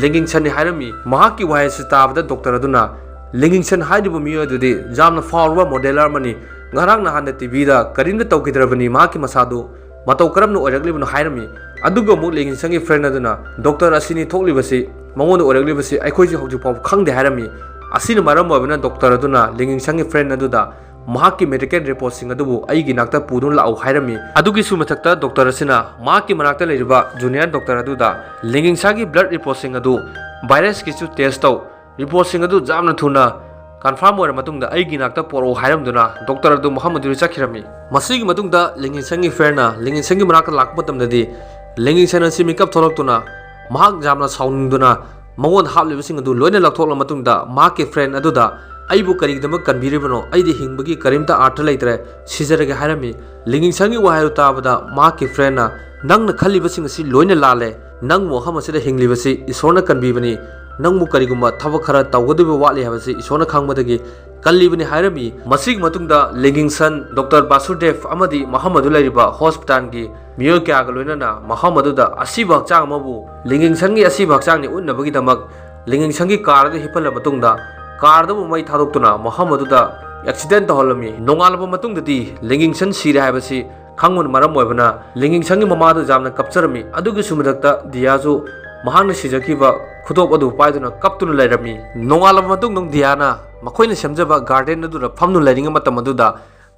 ꯂꯤꯡꯒꯤꯡꯁꯟꯅꯤ" ꯍꯥꯏꯔꯝꯃꯤ꯫ ꯃꯍꯥꯛꯀꯤ ꯋꯥꯍꯩ ꯑꯁꯤ ꯇꯥꯕꯗ ꯗꯣꯛꯇꯔ ꯑꯗꯨꯅ ꯂꯤꯡꯒꯤꯡꯁꯟ ꯍꯥꯏꯔꯤꯕ ꯃꯤꯑꯣꯏ ꯑꯗꯨꯗꯤ ꯌꯥꯝꯅ ꯐꯥꯎꯔꯕ ꯃꯣꯗꯦꯂꯔ ꯑꯃꯅꯤ, ꯉꯔꯥꯡ ꯅꯍꯥꯟꯗ ꯇꯤꯚꯤꯗ ꯀꯔꯤꯝꯇ ꯇꯧꯈꯤꯗ꯭ꯔꯕꯅꯤ, ꯃꯍꯥꯛꯀꯤ ꯃꯁꯥꯗꯨ ꯃꯇꯧ ꯀꯔꯝꯅ ꯑꯣꯏꯔꯛꯂꯤꯕꯅꯣ ꯍꯥꯏꯔꯝꯃꯤ꯫ ꯑꯗꯨꯒ ꯑꯃꯨꯛ ꯂꯤꯡꯒꯤꯡꯁꯟꯒꯤ ꯐ꯭ꯔꯦꯟ ꯑꯗꯨꯅ ꯗꯣꯛꯇꯔ ꯑꯁꯤꯅꯤ ꯊꯣꯛꯂꯤꯕꯁꯤ ꯃꯉꯣꯟꯗ ꯑꯣꯏꯔꯛꯂꯤꯕꯁꯤ ꯑꯩꯈꯣꯏꯁꯨ ꯍꯧꯖꯤꯛ ꯐꯥꯎꯕ ꯈꯪꯗꯦ ꯍꯥꯏꯔꯝꯃꯤ꯫ ꯑꯁꯤꯅ ꯃꯔꯝ ꯑꯣꯏꯕꯅ ꯗꯣꯛꯇꯔ ꯑꯗꯨꯅ ꯂꯤꯡꯒꯤꯡꯁꯟꯒꯤ ꯐ꯭ꯔꯦꯟ ꯑꯗꯨꯗ ꯃꯍꯥꯛꯀꯤ ꯃꯦꯗꯤꯀꯦꯜ ꯔꯤꯄꯣꯔꯠꯁꯤꯡ ꯑꯗꯨꯕꯨ ꯑꯩꯒꯤ ꯅꯥꯛꯇ ꯄꯨꯗꯨꯅ ꯂꯥꯛꯎ ꯍꯥꯏꯔꯝꯃꯤ꯫ ꯑꯗꯨꯒꯤꯁꯨ ꯃꯊꯛꯇ ꯗꯣꯛꯇꯔ ꯑꯁꯤꯅ ꯃꯍꯥꯛꯀꯤ ꯃꯅꯥꯛꯇ ꯂꯩꯔꯤꯕ ꯖꯨꯅꯤꯌꯔ ꯗꯣꯛꯇꯔ ꯑꯗꯨꯗ ꯂꯤꯡꯒꯤꯡꯁꯥꯒꯤ ꯕ꯭ꯂꯗ ꯔꯤꯄꯣꯔꯠꯁꯤꯡ ꯑꯗꯨ ꯚꯥꯏꯔꯁꯀꯤꯁꯨ ꯇꯦꯁ ꯇꯧ, ꯔꯤꯄꯣꯔꯠꯁꯤꯡ ꯑꯗꯨ ꯌꯥꯝꯅ ꯊꯨꯅ ꯀꯟꯐꯥꯔꯝ ꯑꯣꯏꯔ ꯃꯇꯨꯡꯗ ꯑꯩꯒꯤ ꯅꯥꯛꯇ ꯄꯣꯔꯛꯎ ꯍꯥꯏꯔꯝꯗꯨꯅ ꯗꯣꯛꯇꯔ ꯑꯗꯨ ꯃꯐꯝ ꯑꯗꯨꯗ ꯆꯠꯈꯤꯔꯝꯃꯤ꯫ ꯃꯁꯤꯒꯤ ꯃꯇꯨꯡꯗ ꯂꯤꯡꯒꯤꯡꯁꯟꯒꯤ ꯐ꯭ꯔꯦꯟꯅ ꯂꯤꯡꯒꯤꯡꯁꯟꯒꯤ ꯃꯅꯥꯛꯇ ꯂꯥꯛꯄ ꯃꯇꯝꯗꯗꯤ ꯂꯤꯡꯒꯤꯡꯁꯟ ꯑꯁꯤ ꯃꯤꯀꯞ ꯊꯣꯛꯂꯛꯇꯨꯅ ꯃꯍꯥꯛ ꯌꯥꯝꯅ ꯁꯥꯎꯅꯤꯡꯗꯨꯅ ꯃꯉꯣꯟꯗ ꯍꯥꯞꯂꯤꯕꯁꯤꯡ ꯑꯗꯨ ꯂꯣꯏꯅ ꯂꯧꯊꯣꯛꯂ ꯃꯇꯨꯡꯗ ꯃꯍꯥꯛꯀꯤ ꯐ꯭ꯔꯦꯟ ꯑꯗꯨꯗ "ꯑꯩꯕꯨ ꯀꯔꯤꯒꯤꯗꯃꯛ ꯀꯟꯕꯤꯔꯤꯕꯅꯣ? ꯑꯩꯗꯤ ꯍꯤꯡꯕꯒꯤ ꯀꯔꯤꯝꯇ ꯑꯥꯔꯊ ꯂꯩꯇ꯭ꯔꯦ, ꯁꯤꯖꯔꯒꯦ" ꯍꯥꯏꯔꯝꯃꯤ꯫ ꯂꯤꯡꯒꯤꯡꯁꯟꯒꯤ ꯋꯥꯍꯩ ꯑꯗꯨ ꯇꯥꯕꯗ ꯃꯍꯥꯛꯀꯤ ꯐ꯭ꯔꯦꯟꯅ "ꯅꯪꯅ ꯈꯜꯂꯤꯕꯁꯤꯡ ꯑꯁꯤ ꯂꯣꯏꯅ ꯂꯥꯜꯂꯦ꯫ ꯅꯪ ꯃꯐꯝ ꯑꯁꯤꯗ ꯍꯤꯡꯂꯤꯕꯁꯤ ꯏꯁꯣꯔꯅ ꯀꯟꯕꯤꯕꯅꯤ꯫ ꯅꯪꯕꯨ ꯀꯔꯤꯒꯨꯝꯕ ꯊꯕꯛ ꯈꯔ ꯇꯧꯒꯗꯕ ꯋꯥꯠꯂꯤ ꯍꯥꯏꯕꯁꯤ ꯏꯁꯣꯔꯅ ꯈꯪꯕꯗꯒꯤ ꯀꯜꯂꯤꯕꯅꯤ" ꯍꯥꯏꯔꯝꯃꯤ꯫ ꯃꯁꯤꯒꯤ ꯃꯇꯨꯡꯗ ꯂꯤꯡꯒꯤꯡꯁꯟ, ꯗꯣꯛꯇꯔ ꯕꯥꯁꯨꯗꯦꯕ ꯑꯃꯗꯤ ꯃꯐꯝ ꯑꯗꯨ ꯂꯩꯔꯤꯕ ꯍꯣꯁꯄꯤꯇꯥꯜꯒꯤ ꯃꯤꯑꯣꯏ ꯀꯌꯥꯒ ꯂꯣꯏꯅꯅ ꯃꯐꯝ ꯑꯗꯨꯗ ꯑꯁꯤꯕ ꯍꯛꯆꯥꯡ ꯑꯃꯕꯨ ꯂꯤꯡꯒꯤꯡꯁꯟꯒꯤ ꯑꯁꯤꯕ ꯍꯛꯆꯥꯡꯅꯤ ꯎꯠꯅꯕꯒꯤꯗꯃꯛ ꯂꯤꯡꯒꯤꯡꯁꯟꯒꯤ ꯀꯥꯔ ꯑꯗꯨ ꯍꯤꯞꯍꯜꯂ ꯃꯇꯨꯡꯗ ꯀꯥꯔ ꯑꯗꯨꯕꯨ ꯃꯩ ꯊꯥꯗꯣꯛꯇꯨꯅ ꯃꯐꯝ ꯑꯗꯨꯗ ꯑꯦꯛꯁꯤꯗꯦꯟ ꯇꯧꯍꯜꯂꯝꯃꯤ꯫ ꯅꯣꯡꯉꯥꯜꯂꯕ ꯃꯇꯨꯡꯗꯗꯤ ꯂꯤꯡꯒꯤꯡꯁꯟ ꯁꯤꯔꯦ ꯍꯥꯏꯕꯁꯤ ꯈꯪꯕꯅ ꯃꯔꯝ ꯑꯣꯏꯕꯅ ꯂꯤꯡꯒꯤꯡꯁꯟꯒꯤ ꯃꯃꯥꯗꯨ ꯌꯥꯝꯅ ꯀꯞꯆꯔꯝꯃꯤ꯫ ꯑꯗꯨꯒꯤꯁꯨ ꯃꯊꯛꯇ ꯗꯤꯌꯥꯁꯨ ꯃꯍꯥꯛꯅ ꯁꯤꯖꯈꯤꯕ ꯈꯨꯗꯣꯞ ꯑꯗꯨ ꯄꯥꯏꯗꯨꯅ ꯀꯞꯇꯨꯅ ꯂꯩꯔꯝꯃꯤ꯫ ꯅꯣꯡꯉꯥꯜꯂꯕ ꯃꯇꯨꯡꯗ ꯗꯤꯌꯥꯅ ꯃꯈꯣꯏꯅ ꯁꯦꯝꯖꯕ ꯒꯥꯔꯗꯦꯟ ꯑꯗꯨꯗ ꯐꯝꯗꯨꯅ ꯂꯩꯔꯤꯉꯩ ꯃꯇꯝ ꯑꯗꯨꯗ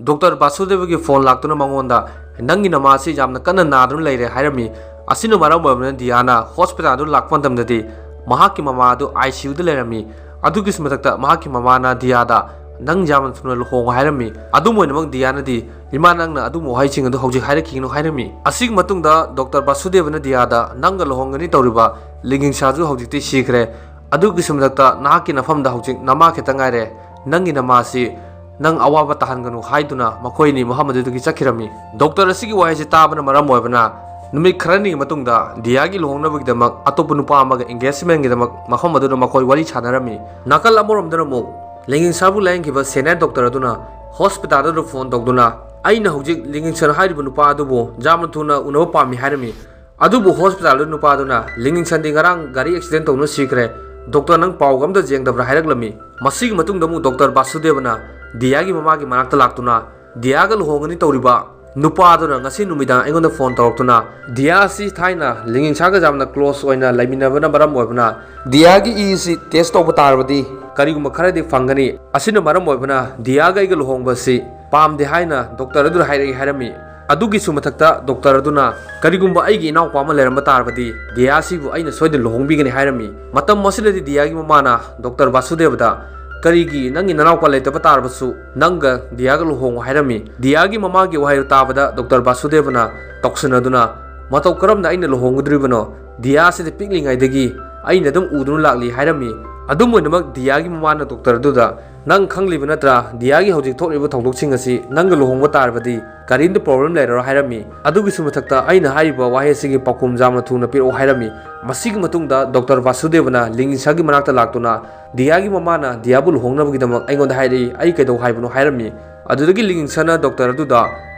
ꯗꯣꯛꯇꯔ ꯕꯥꯁꯨꯗꯦꯕꯒꯤ ꯐꯣꯟ ꯂꯥꯛꯇꯨꯅ ꯃꯉꯣꯟꯗ "ꯅꯪꯒꯤ ꯅꯃꯥꯁꯤ ꯌꯥꯝꯅ ꯀꯟꯅ ꯅꯥꯗꯨꯅ ꯂꯩꯔꯦ" ꯍꯥꯏꯔꯝꯃꯤ꯫ ꯑꯁꯤꯅ ꯃꯔꯝ ꯑꯣꯏꯔꯕꯅ ꯗꯤꯌꯥꯅ ꯍꯣꯁꯄꯤꯇꯥꯜꯗꯨ ꯂꯥꯛꯄ ꯃꯇꯝꯗꯗꯤ ꯃꯍꯥꯛꯀꯤ ꯃꯃꯥ ꯑꯗꯨ ꯑꯥꯏ ꯁꯤ ꯌꯨꯗ ꯂꯩꯔꯝꯃꯤ꯫ ꯑꯗꯨꯒꯤꯁꯨ ꯃꯊꯛꯇ ꯃꯍꯥꯛꯀꯤ ꯃꯃꯥꯅ ꯗꯤꯌꯥꯗ "ꯅꯪ ꯌꯥꯝꯅ ꯊꯨꯅ ꯂꯨꯍꯣꯡꯉꯨ" ꯍꯥꯏꯔꯝꯃꯤ꯫ ꯑꯗꯨꯝ ꯑꯣꯏꯅꯃꯛ ꯗꯤꯌꯥꯅꯗꯤ "ꯏꯃꯥ, ꯅꯪꯅ ꯑꯗꯨꯒꯨꯝꯕ ꯋꯥꯍꯩꯁꯤꯡ ꯑꯗꯨ ꯍꯧꯖꯤꯛ ꯍꯥꯏꯔꯛꯈꯤꯒꯅꯨ" ꯍꯥꯏꯔꯝꯃꯤ꯫ ꯑꯁꯤꯒꯤ ꯃꯇꯨꯡꯗ ꯗꯣꯛꯇꯔ ꯕꯥꯁꯨꯗꯦꯕꯅ ꯗꯤꯌꯥꯗ "ꯅꯪꯒ ꯂꯨꯍꯣꯡꯒꯅꯤ ꯇꯧꯔꯤꯕ ꯂꯤꯡꯒꯤꯡꯁꯥꯁꯨ ꯍꯧꯖꯤꯛꯇꯤ ꯁꯤꯈ꯭ꯔꯦ꯫ ꯑꯗꯨꯒꯤꯁꯨ ꯃꯊꯛꯇ ꯅꯍꯥꯛꯀꯤ ꯅꯐꯝꯗ ꯍꯧꯖꯤꯛ ꯅꯃꯥ ꯈꯤꯇ ꯉꯥꯏꯔꯦ꯫ ꯅꯪꯒꯤ ꯅꯃꯥꯁꯤ ꯅꯪ ꯑꯋꯥꯕ ꯇꯥꯍꯟꯒꯅꯨ" ꯍꯥꯏꯗꯨꯅ ꯃꯈꯣꯏ ꯑꯅꯤ ꯃꯐꯝ ꯑꯗꯨꯗꯒꯤ ꯆꯠꯈꯤꯔꯝꯃꯤ꯫ ꯗꯣꯛꯇꯔ ꯑꯁꯤꯒꯤ ꯋꯥꯍꯩꯁꯤ ꯇꯥꯕꯅ ꯃꯔꯝ ꯑꯣꯏꯕꯅ ꯅꯨꯃꯤꯠ ꯈꯔꯅꯤꯒꯤ ꯃꯇꯨꯡꯗ ꯗꯤꯌꯥꯒꯤ ꯂꯨꯍꯣꯡꯅꯕꯒꯤꯗꯃꯛ ꯑꯇꯣꯞꯄ ꯅꯨꯄꯥ ꯑꯃꯒ engagement ꯒꯤꯗꯃꯛ ꯃꯐꯝ ꯑꯗꯨꯗ ꯃꯈꯣꯏ ꯋꯥꯔꯤ ꯁꯥꯟꯅꯔꯝꯃꯤ꯫ ꯅꯥꯀꯜ ꯑꯃꯔꯣꯝꯗꯅ ꯑꯃꯨꯛ ꯂꯤꯡꯉꯤꯟꯁꯥꯕꯨ ꯂꯥꯌꯦꯡꯈꯤꯕ senior doctor ꯑꯗꯨꯅ hospital ꯑꯗꯨꯗ phone ꯇꯧꯗꯨꯅ, "ꯑꯩꯅ ꯍꯧꯖꯤꯛ ꯂꯤꯡꯉꯤꯟꯁꯟ ꯍꯥꯏꯔꯤꯕ ꯅꯨꯄꯥ ꯑꯗꯨꯕꯨ ꯌꯥꯝꯅ ꯊꯨꯅ ꯎꯅꯕ ꯄꯥꯝꯃꯤ" ꯍꯥꯏꯔꯝꯃꯤ꯫ ꯑꯗꯨꯕꯨ hospital ꯑꯗꯨ ꯅꯨꯄꯥ ꯑꯗꯨꯅ, "ꯂꯤꯡꯉꯤꯟꯁꯟꯗꯤ ꯉꯔꯥꯡ ꯒꯥꯔꯤ accident ꯇꯧꯗꯨꯅ ꯁꯤꯈ꯭ꯔꯦ, ꯗꯣꯛꯇꯔ ꯅꯪ ꯄꯥꯎꯒ ꯑꯝꯇ ꯌꯦꯡꯗꯕ꯭ꯔꯥ?" ꯍꯥꯏꯔꯛꯂꯝꯃꯤ꯫ ꯃꯁꯤꯒꯤ ꯃꯇꯨꯡꯗ ꯑꯃꯨꯛ ꯗꯣꯛꯇꯔ ꯕꯥꯁꯨꯗꯦꯕꯅ ꯗꯤꯌꯥꯒꯤ ꯃꯃꯥꯒꯤ ꯃꯅꯥꯛꯇ ꯂꯥꯛꯇꯨꯅ, ꯗꯤꯌꯥꯒ ꯂꯨꯍꯣꯡꯒꯅꯤ ꯇꯧꯔꯤꯕ ꯅꯨꯄꯥ ꯑꯗꯨꯅ ꯉꯁꯤ ꯅꯨꯃꯤꯗꯥꯡ ꯑꯩꯉꯣꯟꯗ phone ꯇꯧꯔꯛꯇꯨꯅ, ꯗꯤꯌꯥ ꯑꯁꯤ ꯊꯥꯏꯅ ꯂꯤꯡꯉꯤꯟꯁꯥꯒ ꯌꯥꯝꯅ close ꯑꯣꯏꯅ ꯂꯩꯃꯤꯟꯅꯕꯅ ꯃꯔꯝ ꯑꯣꯏꯕꯅ ꯗꯤꯌꯥꯒꯤ ꯏ ꯑꯁꯤ test ꯇꯧꯕ ꯇꯥꯔꯕꯗꯤ ꯀꯔꯤꯒꯨꯝꯕ ꯈꯔꯗꯤ ꯐꯪꯒꯅꯤ, ꯑꯁꯤꯅ ꯃꯔꯝ ꯑꯣꯏꯕꯅ ꯗꯤꯌꯥꯒ ꯑꯩꯒ ꯂꯨꯍꯣꯡꯕ ꯑꯁꯤ ꯄꯥꯝꯗꯦ ꯍꯥꯏꯅ ꯗꯣꯛꯇꯔ ꯑꯗꯨꯅ ꯍꯥꯏꯔꯛꯏ ꯍꯥꯏꯔꯝꯃꯤ꯫ ꯑꯗꯨꯒꯤꯁꯨ ꯃꯊꯛꯇ ꯗꯣꯛꯇꯔ ꯑꯗꯨꯅ ꯀꯔꯤꯒꯨꯝꯕ ꯑꯩꯒꯤ ꯏꯅꯥꯎꯄꯥ ꯑꯃ ꯂꯩꯔꯝꯕ ꯇꯥꯔꯕꯗꯤ ꯗꯤꯌꯥꯁꯤꯕꯨ ꯑꯩꯅ ꯁꯣꯏꯗꯅ ꯂꯨꯍꯣꯡꯕꯤꯒꯅꯤ ꯍꯥꯏꯔꯝꯃꯤ꯫ ꯃꯇꯝ ꯑꯁꯤꯗꯗꯤ ꯗꯤꯌꯥꯒꯤ ꯃꯃꯥꯅ ꯗꯣꯛꯇꯔ ꯕꯥꯁꯨꯗꯦꯕꯗ, "ꯀꯔꯤꯒꯤ ꯅꯪꯒꯤ ꯅꯅꯥꯎꯄꯥ ꯂꯩꯇꯕ ꯇꯥꯔꯕꯁꯨ ꯅꯪꯒ ꯗꯤꯌꯥꯒ ꯂꯨꯍꯣꯡꯉꯨ?" ꯍꯥꯏꯔꯝꯃꯤ꯫ ꯗꯤꯌꯥꯒꯤ ꯃꯃꯥꯒꯤ ꯋꯥꯍꯩ ꯇꯥꯕꯗ ꯗꯣꯛꯇꯔ ꯕꯥꯁꯨꯗꯦꯕꯅ ꯇꯧꯁꯤꯟꯅꯗꯨꯅ, "ꯃꯇꯧ ꯀꯔꯝꯅ ꯑꯩꯅ ꯂꯨꯍꯣꯡꯒꯗꯧꯔꯤꯕꯅꯣ? ꯗꯤꯌꯥꯁꯤꯗꯤ ꯄꯤꯛꯂꯤꯉꯩꯗꯒꯤ ꯑꯩꯅ ꯑꯗꯨꯝ ꯎꯗꯨꯅ ꯂꯥꯛꯂꯤ" ꯍꯥꯏꯔꯝꯃꯤ꯫ ꯑꯗꯨꯝ ꯑꯣꯏꯅꯃꯛ ꯗꯤꯌꯥꯒꯤ ꯃꯃꯥꯅ ꯗꯣꯛꯇꯔ ꯑꯗꯨꯗ, "ꯅꯪ ꯈꯪꯂꯤꯕ ꯅꯠꯇ꯭ꯔꯥ ꯗꯤꯌꯥꯒꯤ ꯍꯧꯖꯤꯛ ꯊꯣꯛꯂꯤꯕ ꯊꯧꯗꯣꯛꯁꯤꯡ ꯑꯁꯤ? ꯅꯪꯒ ꯂꯨꯍꯣꯡꯕ ꯇꯥꯔꯕꯗꯤ ꯀꯔꯤꯝꯇ problem ꯂꯩꯔꯔꯣꯏ" ꯍꯥꯏꯔꯝꯃꯤ꯫ ꯑꯗꯨꯒꯤꯁꯨ ꯃꯊꯛꯇ ꯑꯩꯅ ꯍꯥꯏꯔꯤꯕ ꯋꯥꯍꯩ ꯑꯁꯤꯒꯤ ꯄꯥꯎꯈꯨꯝ ꯌꯥꯝꯅ ꯊꯨꯅ ꯄꯤꯔꯛꯎ ꯍꯥꯏꯔꯝꯃꯤ꯫ ꯃꯁꯤꯒꯤ ꯃꯇꯨꯡꯗ ꯗꯣꯛꯇꯔ ꯕꯥꯁꯨꯗꯦꯕꯅ ꯂꯤꯡꯉꯤꯟꯁꯥꯒꯤ ꯃꯅꯥꯛꯇ ꯂꯥꯛꯇꯨꯅ, "ꯗꯤꯌꯥꯒꯤ ꯃꯃꯥꯅ ꯗꯤꯌꯥꯕꯨ ꯂꯨꯍꯣꯡꯅꯕꯒꯤꯗꯃꯛ ꯑꯩꯉꯣꯟꯗ ꯍꯥꯏꯔꯛꯏ, ꯑꯩ ꯀꯩꯗꯧ ꯍꯥꯏꯕꯅꯣ?" ꯍꯥꯏꯔꯝꯃꯤ꯫ ꯑꯗꯨꯗꯒꯤ ꯂꯤꯡꯉꯤꯟꯁꯥꯅ ꯗꯣꯛꯇꯔ ꯑꯗꯨꯗ,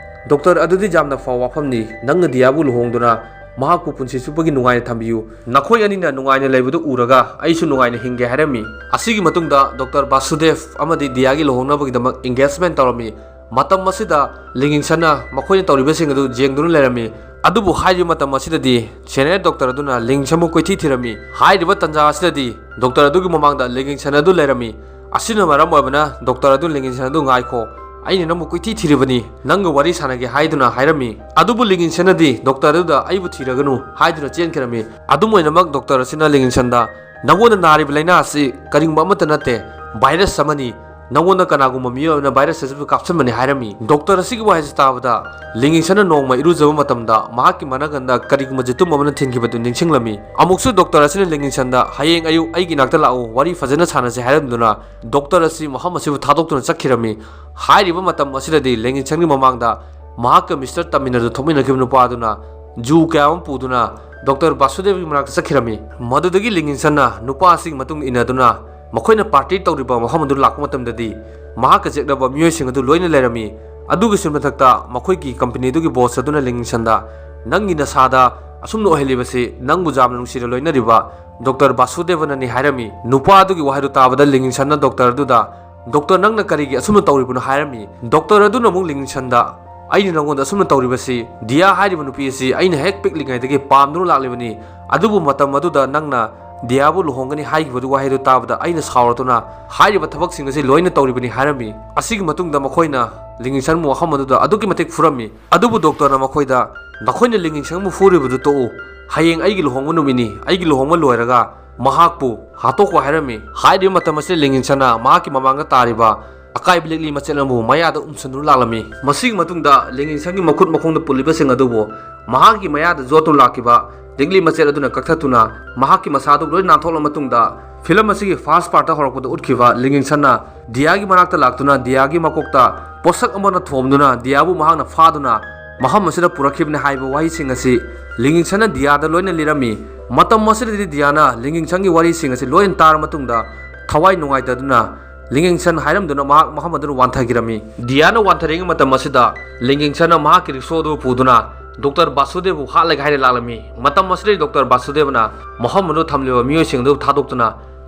"ꯗꯣꯛꯇꯔ, ꯑꯗꯨꯗꯤ ꯌꯥꯝꯅ ꯐꯕ ꯋꯥꯐꯝꯅꯤ, ꯅꯪꯅ ꯗꯤꯌꯥꯕꯨ ꯂꯨꯍꯣꯡꯗꯨꯅ ꯃꯍꯥꯛꯄꯨ ꯄꯨꯟꯁꯤ ꯆꯨꯞꯄꯒꯤ ꯅꯨꯡꯉꯥꯏꯅ ꯊꯝꯕꯤꯌꯨ꯫ ꯅꯈꯣꯏ ꯑꯅꯤꯅ ꯅꯨꯡꯉꯥꯏꯅ ꯂꯩꯕꯗꯨ ꯎꯔꯒ ꯑꯩꯁꯨ ꯅꯨꯡꯉꯥꯏꯅ ꯍꯤꯡꯒꯦ" ꯍꯥꯏꯔꯝꯃꯤ꯫ ꯑꯁꯤꯒꯤ ꯃꯇꯨꯡꯗ ꯗꯣꯛꯇꯔ ꯕꯥꯁꯨꯗꯦꯕ ꯑꯃꯗꯤ ꯗꯤꯌꯥꯒꯤ ꯂꯨꯍꯣꯡꯅꯕꯒꯤꯗꯃꯛ engagement ꯇꯧꯔꯝꯃꯤ꯫ ꯃꯇꯝ ꯑꯁꯤꯗ ꯂꯤꯡꯉꯤꯟꯁꯟꯅ ꯃꯈꯣꯏꯅ ꯇꯧꯔꯤꯕꯁꯤꯡ ꯑꯗꯨ ꯌꯦꯡꯗꯨꯅ ꯂꯩꯔꯝꯃꯤ꯫ ꯑꯗꯨꯕꯨ ꯍꯥꯏꯔꯤꯕ ꯃꯇꯝ ꯑꯁꯤꯗꯗꯤ senior ꯗꯣꯛꯇꯔ ꯑꯗꯨꯅ ꯂꯤꯡꯉꯤꯟꯁꯟꯕꯨ ꯀꯣꯏꯊꯤ ꯊꯤꯔꯝꯃꯤ꯫ ꯍꯥꯏꯔꯤꯕ ꯇꯥꯟꯖꯥ ꯑꯁꯤꯗꯗꯤ ꯗꯣꯛꯇꯔ ꯑꯗꯨꯒꯤ ꯃꯃꯥꯡꯗ ꯂꯤꯡꯉꯤꯟꯁꯟ ꯑꯗꯨ ꯂꯩꯔꯝꯃꯤ꯫ ꯑꯁꯤꯅ ꯃꯔꯝ ꯑꯣꯏꯕꯅ ꯗꯣꯛꯇꯔ ꯑꯗꯨ ꯂꯤꯡꯉꯤꯟꯁꯟ ꯑꯗꯨ, "ꯉꯥꯏꯈꯣ, ꯑꯩꯅ ꯅꯪꯕꯨ ꯀꯣꯏꯊꯤ ꯊꯤꯔꯤꯕꯅꯤ, ꯅꯪꯒ ꯋꯥꯔꯤ ꯁꯥꯟꯅꯒꯦ" ꯍꯥꯏꯗꯨꯅ ꯍꯥꯏꯔꯝꯃꯤ꯫ ꯑꯗꯨꯕꯨ ꯂꯤꯡꯉꯤꯟꯁꯟꯅꯗꯤ ꯗꯣꯛꯇꯔ ꯑꯗꯨꯗ "ꯑꯩꯕꯨ ꯊꯤꯔꯒꯅꯨ" ꯍꯥꯏꯗꯨꯅ ꯆꯦꯟꯈꯤꯔꯝꯃꯤ꯫ ꯑꯗꯨꯝ ꯑꯣꯏꯅꯃꯛ ꯗꯣꯛꯇꯔ ꯑꯁꯤꯅ ꯂꯤꯡꯉꯤꯟꯁꯟꯗ, "ꯅꯪꯉꯣꯟꯗ ꯅꯥꯔꯤꯕ ꯂꯥꯏꯅꯥ ꯑꯁꯤ ꯀꯔꯤꯒꯨꯝꯕ ꯑꯃꯠꯇ ꯅꯠꯇꯦ, virus ꯑꯃꯅꯤ꯫ ꯅꯪꯉꯣꯟꯗ ꯀꯅꯥꯒꯨꯝꯕ ꯃꯤꯑꯣꯏ ꯑꯃꯅ virus ꯑꯁꯤꯕꯨ ꯀꯥꯞꯁꯤꯟꯕꯅꯤ" ꯍꯥꯏꯔꯝꯃꯤ꯫ ꯗꯣꯛꯇꯔ ꯑꯁꯤꯒꯤ ꯋꯥꯍꯩꯁꯤ ꯇꯥꯕꯗ ꯂꯤꯡꯉꯤꯟꯁꯟꯅ ꯅꯣꯡꯃ ꯏꯔꯨꯖꯕ ꯃꯇꯝꯗ ꯃꯍꯥꯛꯀꯤ ꯃꯅꯒꯟꯗ ꯀꯔꯤꯒꯨꯝꯕ ꯖꯤꯇꯨꯝ ꯑꯃꯅ ꯊꯤꯟꯈꯤꯕꯗꯨ ꯅꯤꯡꯁꯤꯡꯂꯝꯃꯤ꯫ ꯑꯃꯨꯛꯁꯨ ꯗꯣꯛꯇꯔ ꯑꯁꯤꯅ ꯂꯤꯡꯉꯤꯟꯁꯟꯗ, "ꯍꯌꯦꯡ ꯑꯌꯨꯛ ꯑꯩꯒꯤ ꯏꯅꯥꯛꯇ ꯂꯥꯛꯎ, ꯋꯥꯔꯤ ꯐꯖꯅ ꯁꯥꯟꯅꯁꯤ" ꯍꯥꯏꯔꯝꯗꯨꯅ ꯗꯣꯛꯇꯔ ꯑꯁꯤ ꯃꯐꯝ ꯑꯁꯤꯕꯨ ꯊꯥꯗꯣꯛꯇꯨꯅ ꯆꯠꯈꯤꯔꯝꯃꯤ꯫ ꯍꯥꯏꯔꯤꯕ ꯃꯇꯝ ꯑꯁꯤꯗꯗꯤ ꯂꯤꯡꯉꯤꯟꯁꯟꯒꯤ ꯃꯃꯥꯡꯗ ꯃꯍꯥꯛꯀ ꯃꯤꯁꯇꯔ ꯇꯝꯃꯤꯟꯅꯗꯨ ꯊꯣꯛꯃꯤꯟꯅꯈꯤꯕ ꯅꯨꯄꯥ ꯑꯗꯨꯅ ꯖꯨ ꯀꯌꯥ ꯑꯃ ꯄꯨꯗꯨꯅ ꯗꯣꯛꯇꯔ ꯕꯥꯁꯨꯗꯦꯕꯒꯤ ꯃꯅꯥꯛꯇ ꯆꯠꯈꯤꯔꯝꯃꯤ꯫ ꯃꯗꯨꯗꯒꯤ ꯂꯤꯡꯉꯤꯡꯁꯟꯅ ꯅꯨꯄꯥ ꯑꯁꯤꯒꯤ ꯃꯇꯨꯡ ꯏꯟꯅꯗꯨꯅ ꯃꯈꯣꯏꯅ ꯄꯥꯔꯇꯤ ꯇꯧꯔꯤꯕ ꯃꯐꯝ ꯑꯗꯨ ꯂꯥꯛꯄ ꯃꯇꯝꯗꯗꯤ, ꯃꯍꯥꯛꯀ ꯆꯦꯛꯅꯕ ꯃꯤꯑꯣꯏꯁꯤꯡ ꯑꯗꯨ ꯂꯣꯏꯅ ꯂꯩꯔꯝꯃꯤ꯫ ꯑꯗꯨꯒꯤꯁꯨ ꯃꯊꯛꯇ ꯃꯈꯣꯏꯒꯤ ꯀꯝꯄꯅꯤꯗꯨꯒꯤ ꯕꯣꯁ ꯑꯗꯨꯅ ꯂꯤꯡꯉꯤꯡꯁꯟꯗ, "ꯅꯪꯒꯤ ꯅꯁꯥꯗ ꯑꯁꯨꯝꯅ ꯑꯣꯏꯍꯜꯂꯤꯕꯁꯤ ꯅꯪꯕꯨ ꯌꯥꯝꯅ ꯅꯨꯡꯁꯤꯅ ꯂꯣꯏꯅꯔꯤꯕ ꯗꯣꯛꯇꯔ ꯕꯥꯁꯨꯗꯦꯕꯅꯅꯤ" ꯍꯥꯏꯔꯝꯃꯤ꯫ ꯅꯨꯄꯥ ꯑꯗꯨꯒꯤ ꯋꯥꯍꯩꯗꯨ ꯇꯥꯕꯗ ꯂꯤꯡꯉꯤꯡꯁꯟꯅ ꯗꯣꯛꯇꯔ ꯑꯗꯨꯗ, "ꯗꯣꯛꯇꯔ, ꯅꯪꯅ ꯀꯔꯤꯒꯤ ꯑꯁꯨꯝꯅ ꯇꯧꯔꯤꯕꯅꯣ?" ꯍꯥꯏꯔꯝꯃꯤ꯫ ꯗꯣꯛꯇꯔ ꯑꯗꯨꯅ ꯑꯃꯨꯛ ꯂꯤꯡꯉꯤꯡꯁꯟꯗ, "ꯑꯩꯅ ꯅꯪꯉꯣꯟꯗ ꯑꯁꯨꯝꯅ ꯇꯧꯔꯤꯕꯁꯤ, ꯗꯤꯌꯥ ꯍꯥꯏꯔꯤꯕ ꯅꯨꯄꯤ ꯑꯁꯤ ꯑꯩꯅ ꯍꯦꯛ ꯄꯤꯛꯂꯤꯉꯩꯗꯒꯤ ꯄꯥꯝꯗꯨꯅ ꯂꯥꯛꯂꯤꯕꯅꯤ꯫ ꯑꯗꯨꯕꯨ ꯃꯇꯝ ꯑꯗꯨꯗ ꯅꯪꯅ ꯗꯤꯌꯥꯕꯨ ꯂꯨꯍꯣꯡꯒꯅꯤ ꯍꯥꯏꯈꯤꯕꯗꯨ, ꯋꯥꯍꯩꯗꯨ ꯇꯥꯕꯗ ꯑꯩꯅ ꯁꯥꯎꯔꯗꯨꯅ ꯍꯥꯏꯔꯤꯕ ꯊꯕꯛꯁꯤꯡ ꯑꯁꯤ ꯂꯣꯏꯅ ꯇꯧꯔꯤꯕꯅꯤ" ꯍꯥꯏꯔꯝꯃꯤ꯫ ꯑꯁꯤꯒꯤ ꯃꯇꯨꯡꯗ ꯃꯈꯣꯏꯅ ꯂꯤꯡꯉꯤꯡꯁꯟꯕꯨ ꯃꯐꯝ ꯑꯗꯨꯗ ꯑꯗꯨꯛꯀꯤ ꯃꯇꯤꯛ ꯐꯨꯔꯝꯃꯤ꯫ ꯑꯗꯨꯕꯨ ꯗꯣꯛꯇꯔꯅ ꯃꯈꯣꯏꯗ, "ꯅꯈꯣꯏꯅ ꯂꯤꯡꯉꯤꯡꯁꯟꯕꯨ ꯐꯨꯔꯤꯕꯗꯨ ꯇꯣꯛꯎ꯫ ꯍꯌꯦꯡ ꯑꯩꯒꯤ ꯂꯨꯍꯣꯡꯕ ꯅꯨꯃꯤꯠꯅꯤ꯫ ꯑꯩꯒꯤ ꯂꯨꯍꯣꯡꯕ ꯂꯣꯏꯔꯒ ꯃꯍꯥꯛꯄꯨ ꯍꯥꯠꯇꯣꯛꯈꯣ" ꯍꯥꯏꯔꯝꯃꯤ꯫ ꯍꯥꯏꯔꯤꯕ ꯃꯇꯝ ꯑꯁꯤꯗ ꯂꯤꯡꯉꯤꯡꯁꯟꯅ ꯃꯍꯥꯛꯀꯤ ꯃꯃꯥꯡꯗ ꯇꯥꯔꯤꯕ ꯑꯀꯥꯏꯕ ꯂꯤꯛꯂꯤ ꯃꯆꯦꯠ ꯑꯃꯕꯨ ꯃꯌꯥꯗ ꯎꯝꯁꯤꯟꯗꯨꯅ ꯂꯥꯛꯂꯝꯃꯤ꯫ ꯃꯁꯤꯒꯤ ꯃꯇꯨꯡꯗ ꯂꯤꯡꯉꯤꯡꯁꯟꯒꯤ ꯃꯈꯨꯠ ꯃꯈꯣꯡꯗ ꯄꯨꯜꯂꯤꯕꯁꯤꯡ ꯑꯗꯨꯕꯨ ꯃꯍꯥꯛꯀꯤ ꯃꯌꯥꯗ ꯌꯣꯠꯇꯨꯅ ꯂꯥꯛꯈꯤꯕ ꯂꯤꯛꯂꯤ ꯃꯆꯦꯠ ꯑꯗꯨꯅ ꯀꯛꯊꯠꯇꯨꯅ ꯃꯍꯥꯛꯀꯤ ꯃꯁꯥꯗꯨ ꯂꯣꯏ ꯅꯥꯟꯊꯣꯛꯂꯕ ꯃꯇꯨꯡꯗ, ꯐꯤꯂꯝ ꯑꯁꯤꯒꯤ ꯐꯥꯔꯁ ꯄꯥꯔꯠꯇ ꯍꯧꯔꯛꯄꯗ ꯎꯠꯈꯤꯕ ꯂꯤꯡꯉꯤꯡꯁꯟꯅ ꯗꯤꯌꯥꯒꯤ ꯃꯅꯥꯛꯇ ꯂꯥꯛꯇꯨꯅ ꯗꯤꯌꯥꯒꯤ ꯃꯀꯣꯛꯇ ꯄꯣꯠꯁꯛ ꯑꯃꯅ ꯊꯣꯝꯗꯨꯅ ꯗꯤꯌꯥꯕꯨ ꯃꯍꯥꯛꯅ ꯐꯥꯗꯨꯅ ꯃꯐꯝ ꯑꯁꯤꯗ ꯄꯨꯔꯛꯈꯤꯕꯅꯤ ꯍꯥꯏꯕ ꯋꯥꯍꯩꯁꯤꯡ ꯑꯁꯤ ꯂꯤꯡꯉꯤꯡꯁꯟꯅ ꯗꯤꯌꯥꯗ ꯂꯣꯏꯅ ꯂꯤꯔꯝꯃꯤ꯫ ꯃꯇꯝ ꯑꯁꯤꯗꯗꯤ ꯗꯤꯌꯥꯅ ꯂꯤꯡꯉꯤꯡꯁꯟꯒꯤ ꯋꯥꯔꯤꯁꯤꯡ ꯑꯁꯤ ꯂꯣꯏꯅ ꯇꯥꯔ ꯃꯇꯨꯡꯗ ꯊꯋꯥꯏ ꯅꯨꯡꯉꯥꯏꯇꯗꯨꯅ ꯂꯤꯡꯉꯤꯡꯁꯟ ꯍꯥꯏꯔꯝꯗꯨꯅ ꯃꯍꯥꯛ ꯃꯐꯝ ꯑꯗꯨꯗ ꯋꯥꯟꯊꯈꯤꯔꯝꯃꯤ꯫ ꯗꯤꯌꯥꯅ ꯋꯥꯟꯊꯔꯤꯉꯩ ꯃꯇꯝ ꯑꯁꯤꯗ ꯂꯤꯡꯉꯤꯡꯁꯟꯅ ꯃꯍꯥꯛꯀꯤ ꯔꯤꯛꯁꯣ ꯑꯗꯨ ꯄꯨꯗꯨꯅ ꯗꯣꯛꯇꯔ ꯕꯥꯁꯨꯗꯦꯕꯕꯨ ꯍꯥꯠꯂꯒꯦ ꯍꯥꯏꯅ ꯂꯥꯛꯂꯝꯃꯤ꯫ ꯃꯇꯝ ꯑꯁꯤꯗ ꯗꯣꯛꯇꯔ ꯕꯥꯁꯨꯗꯦꯕꯅ ꯃꯐꯝ ꯑꯗꯨꯗ ꯊꯝꯂꯤꯕ ꯃꯤꯑꯣꯏꯁꯤꯡ ꯑꯗꯨ ꯊꯥꯗꯣꯛꯇꯨꯅ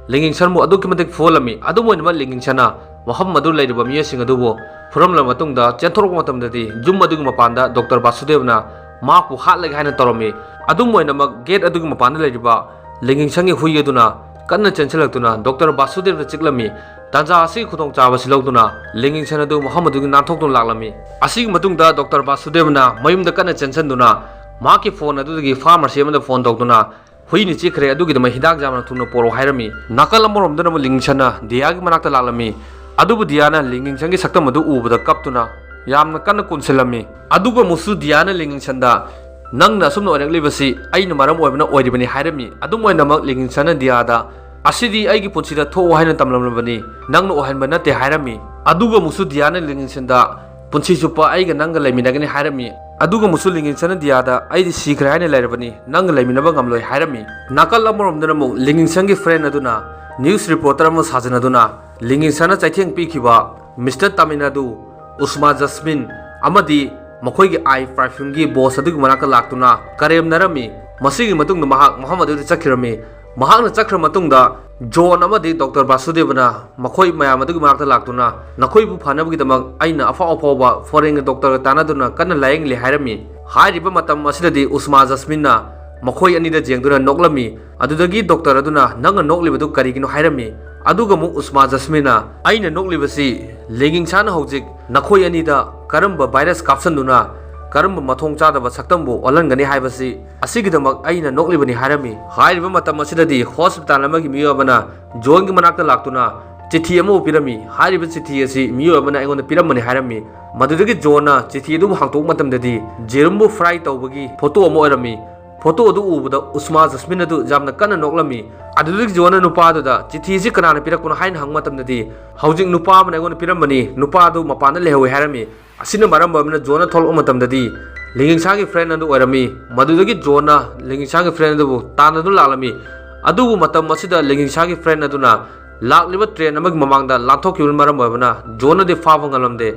ꯂꯤꯡꯉꯤꯡꯁꯟꯕꯨ ꯑꯗꯨꯛꯀꯤ ꯃꯇꯤꯛ ꯐꯨꯍꯜꯂꯝꯃꯤ꯫ ꯑꯗꯨꯝ ꯑꯣꯏꯅꯃꯛ ꯂꯤꯡꯉꯤꯡꯁꯟꯅ ꯃꯐꯝ ꯑꯗꯨ ꯂꯩꯔꯤꯕ ꯃꯤꯑꯣꯏꯁꯤꯡ ꯑꯗꯨꯕꯨ ꯐꯨꯔꯝꯂꯕ ꯃꯇꯨꯡꯗ ꯆꯦꯟꯊꯣꯔꯛꯄ ꯃꯇꯝꯗꯗꯤ ꯌꯨꯝ ꯑꯗꯨꯒꯤ ꯃꯄꯥꯟꯗ ꯗꯣꯛꯇꯔ ꯕꯥꯁꯨꯗꯦꯕꯅ ꯃꯍꯥꯛꯄꯨ ꯍꯥꯠꯂꯒꯦ ꯍꯥꯏꯅ ꯇꯧꯔꯝꯃꯤ꯫ ꯑꯗꯨꯝ ꯑꯣꯏꯅꯃꯛ ꯒꯦꯠ ꯑꯗꯨꯒꯤ ꯃꯄꯥꯟꯗ ꯂꯩꯔꯤꯕ ꯂꯤꯡꯉꯤꯡꯁꯟꯒꯤ ꯍꯨꯏ ꯑꯗꯨꯅ ꯀꯟꯅ ꯆꯦꯟꯁꯤꯜꯂꯛꯇꯨꯅ ꯗꯣꯛꯇꯔ ꯕꯥꯁꯨꯗꯦꯕꯗ ꯆꯤꯛꯂꯝꯃꯤ꯫ ꯇꯥꯟꯖꯥ ꯑꯁꯤꯒꯤ ꯈꯨꯗꯣꯡꯆꯥꯕꯁꯤ ꯂꯧꯗꯨꯅ ꯂꯤꯡꯉꯤꯡꯁꯟ ꯑꯗꯨ ꯃꯐꯝ ꯑꯗꯨꯒꯤ ꯅꯥꯟꯊꯣꯛꯇꯨꯅ ꯂꯥꯛꯂꯝꯃꯤ꯫ ꯑꯁꯤꯒꯤ ꯃꯇꯨꯡꯗ ꯗꯣꯛꯇꯔ ꯕꯥꯁꯨꯗꯦꯕꯅ ꯃꯌꯨꯝꯗ ꯀꯟꯅ ꯆꯦꯟꯁꯤꯟꯗꯨꯅ ꯃꯍꯥꯛꯀꯤ ꯐꯣꯟ ꯑꯗꯨꯗꯒꯤ ꯐꯥꯔꯃꯥꯁꯤ ꯑꯃꯗ ꯐꯣꯟ ꯇꯧꯗꯨꯅ ꯍꯨꯏꯅ ꯆꯤꯛꯈ꯭ꯔꯦ, ꯑꯗꯨꯒꯤꯗꯃꯛ ꯍꯤꯗꯥꯛ ꯌꯥꯝꯅ ꯊꯨꯅ ꯄꯣꯔꯛꯑꯣ ꯍꯥꯏꯔꯝꯃꯤ꯫ ꯅꯥꯀꯜ ꯑꯃꯔꯣꯝꯗꯅ ꯑꯃꯨꯛ ꯂꯤꯡꯉꯤꯡꯁꯟꯅ ꯗꯤꯌꯥꯒꯤ ꯃꯅꯥꯛꯇ ꯂꯥꯛꯂꯝꯃꯤ꯫ ꯑꯗꯨꯕꯨ ꯗꯤꯌꯥꯅ ꯂꯤꯡꯉꯤꯡꯁꯟꯒꯤ ꯁꯛꯇꯝ ꯑꯗꯨ ꯎꯕꯗ ꯀꯞꯇꯨꯅ ꯌꯥꯝꯅ ꯀꯟꯅ ꯀꯣꯟꯁꯤꯜꯂꯝꯃꯤ꯫ ꯑꯗꯨꯒ ꯑꯃꯨꯛꯁꯨ ꯗꯤꯌꯥꯅ ꯂꯤꯡꯉꯤꯡꯁꯟꯗ, "ꯅꯪꯅ ꯑꯁꯨꯝꯅ ꯑꯣꯏꯔꯛꯂꯤꯕꯁꯤ ꯑꯩꯅ ꯃꯔꯝ ꯑꯣꯏꯕꯅ ꯑꯣꯏꯔꯤꯕꯅꯤ" ꯍꯥꯏꯔꯝꯃꯤ꯫ ꯑꯗꯨꯝ ꯑꯣꯏꯅꯃꯛ ꯂꯤꯡꯉꯤꯡꯁꯟꯅ ꯗꯤꯌꯥꯗ, "ꯑꯁꯤꯗꯤ ꯑꯩꯒꯤ ꯄꯨꯟꯁꯤꯗ ꯊꯣꯛꯎ ꯍꯥꯏꯅ ꯇꯝꯂꯝꯂꯕꯅꯤ, ꯅꯪꯅ ꯑꯣꯏꯍꯟꯕ ꯅꯠꯇꯦ" ꯍꯥꯏꯔꯝꯃꯤ꯫ ꯑꯗꯨꯒ ꯑꯃꯨꯛꯁꯨ ꯗꯤꯌꯥꯅ ꯂꯤꯡꯉꯤꯡꯁꯟꯗ, "ꯄꯨꯟꯁꯤ ꯆꯨꯞꯄ ꯑꯩꯒ ꯅꯪꯒ ꯂꯩꯃꯤꯟꯅꯒꯅꯤ" ꯍꯥꯏꯔꯝꯃꯤ꯫ ꯑꯗꯨꯒ ꯑꯃꯨꯛꯁꯨ ꯂꯤꯡꯉꯤꯡꯁꯟꯅ ꯗꯤꯌꯥꯗ, "ꯑꯩꯗꯤ ꯁꯤꯈ꯭ꯔꯦ ꯍꯥꯏꯅ ꯂꯩꯔꯕꯅꯤ, ꯅꯪꯒ ꯂꯩꯃꯤꯟꯅꯕ ꯉꯝꯂꯣꯏ" ꯍꯥꯏꯔꯝꯃꯤ꯫ ꯅꯥꯀꯜ ꯑꯃꯔꯣꯝꯗꯅ ꯑꯃꯨꯛ ꯂꯤꯡꯉꯤꯡꯁꯟꯒꯤ friend ꯑꯗꯨꯅ news reporter ꯑꯃ ꯁꯥꯖꯤꯟꯅꯗꯨꯅ ꯂꯤꯡꯉꯤꯡꯁꯟꯅ ꯆꯩꯊꯦꯡ ꯄꯤꯈꯤꯕ ꯃꯤꯁꯇꯔ ꯇꯥꯃꯤꯜ ꯅꯥꯗꯨ, ꯎꯁꯃꯥ ꯖꯁꯃꯤꯟ ꯑꯃꯗꯤ ꯃꯈꯣꯏꯒꯤ eye perfumeꯒꯤ boss ꯑꯗꯨꯒꯤ ꯃꯅꯥꯛꯇ ꯂꯥꯛꯇꯨꯅ ꯀꯔꯦꯝꯅꯔꯝꯃꯤ꯫ ꯃꯁꯤꯒꯤ ꯃꯇꯨꯡꯗ ꯃꯍꯥꯛ ꯃꯐꯝ ꯑꯗꯨꯗ ꯆꯠꯈꯤꯔꯝꯃꯤ꯫ ꯃꯍꯥꯛꯅ ꯆꯠꯈ꯭ꯔ ꯃꯇꯨꯡꯗ ꯖꯣꯟ ꯑꯃꯗꯤ ꯗꯣꯛꯇꯔ ꯕꯥꯁꯨꯗꯦꯕꯅ ꯃꯈꯣꯏ ꯃꯌꯥꯝ ꯑꯗꯨꯒꯤ ꯃꯅꯥꯛꯇ ꯂꯥꯛꯇꯨꯅ, "ꯅꯈꯣꯏꯕꯨ ꯐꯅꯕꯒꯤꯗꯃꯛ ꯑꯩꯅ ꯑꯐꯥꯎ ꯑꯐꯥꯎꯕ foreignꯒꯤ doctorꯒ ꯇꯥꯟꯅꯗꯨꯅ ꯀꯟꯅ ꯂꯥꯌꯦꯡꯂꯤ" ꯍꯥꯏꯔꯝꯃꯤ꯫ ꯍꯥꯏꯔꯤꯕ ꯃꯇꯝ ꯑꯁꯤꯗꯗꯤ ꯎꯁꯃꯥ ꯖꯁꯃꯤꯟꯅ ꯃꯈꯣꯏ ꯑꯅꯤꯗ ꯌꯦꯡꯗꯨꯅ ꯅꯣꯛꯂꯝꯃꯤ꯫ ꯑꯗꯨꯗꯒꯤ ꯗꯣꯛꯇꯔ ꯑꯗꯨꯅ, "ꯅꯪꯅ ꯅꯣꯛꯂꯤꯕꯗꯨ ꯀꯔꯤꯒꯤꯅꯣ?" ꯍꯥꯏꯔꯝꯃꯤ꯫ ꯑꯗꯨꯒ ꯑꯃꯨꯛ ꯎꯁꯃꯥ ꯖꯁꯃꯤꯟꯅ, "ꯑꯩꯅ ꯅꯣꯛꯂꯤꯕꯁꯤ ꯂꯤꯡꯉꯤꯡꯁꯥꯅ ꯍꯧꯖꯤꯛ ꯅꯈꯣꯏ ꯑꯅꯤꯗ ꯀꯔꯝꯕ virus ꯀꯥꯞꯁꯤꯟꯗꯨꯅ ꯀꯔꯝꯕ ꯃꯊꯣꯡ ꯆꯥꯗꯕ ꯁꯛꯇꯝꯕꯨ ꯑꯣꯜꯍꯟꯒꯅꯤ ꯍꯥꯏꯕꯁꯤ ꯑꯁꯤꯒꯤꯗꯃꯛ ꯑꯩꯅ ꯅꯣꯛꯂꯤꯕꯅꯤ" ꯍꯥꯏꯔꯝꯃꯤ꯫ ꯍꯥꯏꯔꯤꯕ ꯃꯇꯝ ꯑꯁꯤꯗꯗꯤ hospital ꯑꯃꯒꯤ ꯃꯤꯑꯣꯏ ꯑꯃꯅ ꯖꯣꯟꯒꯤ ꯃꯅꯥꯛꯇ ꯂꯥꯛꯇꯨꯅ ꯆꯤꯊꯤ ꯑꯃꯕꯨ ꯄꯤꯔꯝꯃꯤ꯫ ꯍꯥꯏꯔꯤꯕ ꯆꯤꯊꯤ ꯑꯁꯤ ꯃꯤꯑꯣꯏ ꯑꯃꯅ ꯑꯩꯉꯣꯟꯗ ꯄꯤꯔꯝꯕꯅꯤ ꯍꯥꯏꯔꯝꯃꯤ꯫ ꯃꯗꯨꯗꯒꯤ ꯖꯣꯟꯅ ꯆꯤꯊꯤ ꯑꯗꯨꯕꯨ ꯍꯥꯡꯇꯣꯛꯄ ꯃꯇꯝꯗꯗꯤ ꯖꯦꯔꯨꯝꯕꯨ fry ꯇꯧꯕꯒꯤ photo ꯑꯃ ꯑꯣꯏꯔꯝꯃꯤ꯫ Photo ꯑꯗꯨ ꯎꯕꯗ ꯎꯁꯃꯥ ꯖꯁꯃꯤꯟ ꯑꯗꯨ ꯌꯥꯝꯅ ꯀꯟꯅ ꯅꯣꯛꯂꯝꯃꯤ꯫ ꯑꯗꯨꯗꯒꯤ ꯖꯣꯟꯅ ꯅꯨꯄꯥ ꯑꯗꯨꯗ, "ꯆꯤꯊꯤ ꯑꯁꯤ ꯀꯅꯥꯅ ꯄꯤꯔꯛꯄꯅꯣ?" ꯍꯥꯏꯅ ꯍꯪꯕ ꯃꯇꯝꯗꯗꯤ, "ꯍꯧꯖꯤꯛ ꯅꯨꯄꯥ ꯑꯃꯅ ꯑꯩꯉꯣꯟꯗ ꯄꯤꯔꯝꯕꯅꯤ, ꯅꯨꯄꯥ ꯑꯗꯨ ꯃꯄꯥꯟꯗ ꯂꯩꯍꯧꯋꯤ" ꯍꯥꯏꯔꯝꯃꯤ꯫ ꯑꯁꯤꯅ ꯃꯔꯝ ꯑꯣꯏꯔꯕꯅ ꯖꯣꯟꯅ ꯊꯣꯛꯂꯛꯄ ꯃꯇꯝꯗꯗꯤ ꯂꯤꯡꯉꯤꯡꯁꯥꯒꯤ friend ꯑꯗꯨ ꯑꯣꯏꯔꯝꯃꯤ꯫ ꯃꯗꯨꯗꯒꯤ ꯖꯣꯟꯅ ꯂꯤꯡꯉꯤꯡꯁꯥꯒꯤ friend ꯑꯗꯨꯕꯨ ꯇꯥꯟꯅꯗꯨꯅ ꯂꯥꯛꯂꯝꯃꯤ꯫ ꯑꯗꯨꯕꯨ ꯃꯇꯝ ꯑꯁꯤꯗ ꯂꯤꯡꯉꯤꯡꯁꯥꯒꯤ friend ꯑꯗꯨꯅ ꯂꯥꯛꯂꯤꯕ train ꯑꯃꯒꯤ ꯃꯃꯥꯡꯗ ꯂꯥꯟꯊꯣꯛꯈꯤꯕꯅ ꯃꯔꯝ ꯑꯣꯏꯕꯅ ꯖꯣꯟꯅꯗꯤ ꯐꯥꯕ ꯉꯝꯂꯝꯗꯦ꯫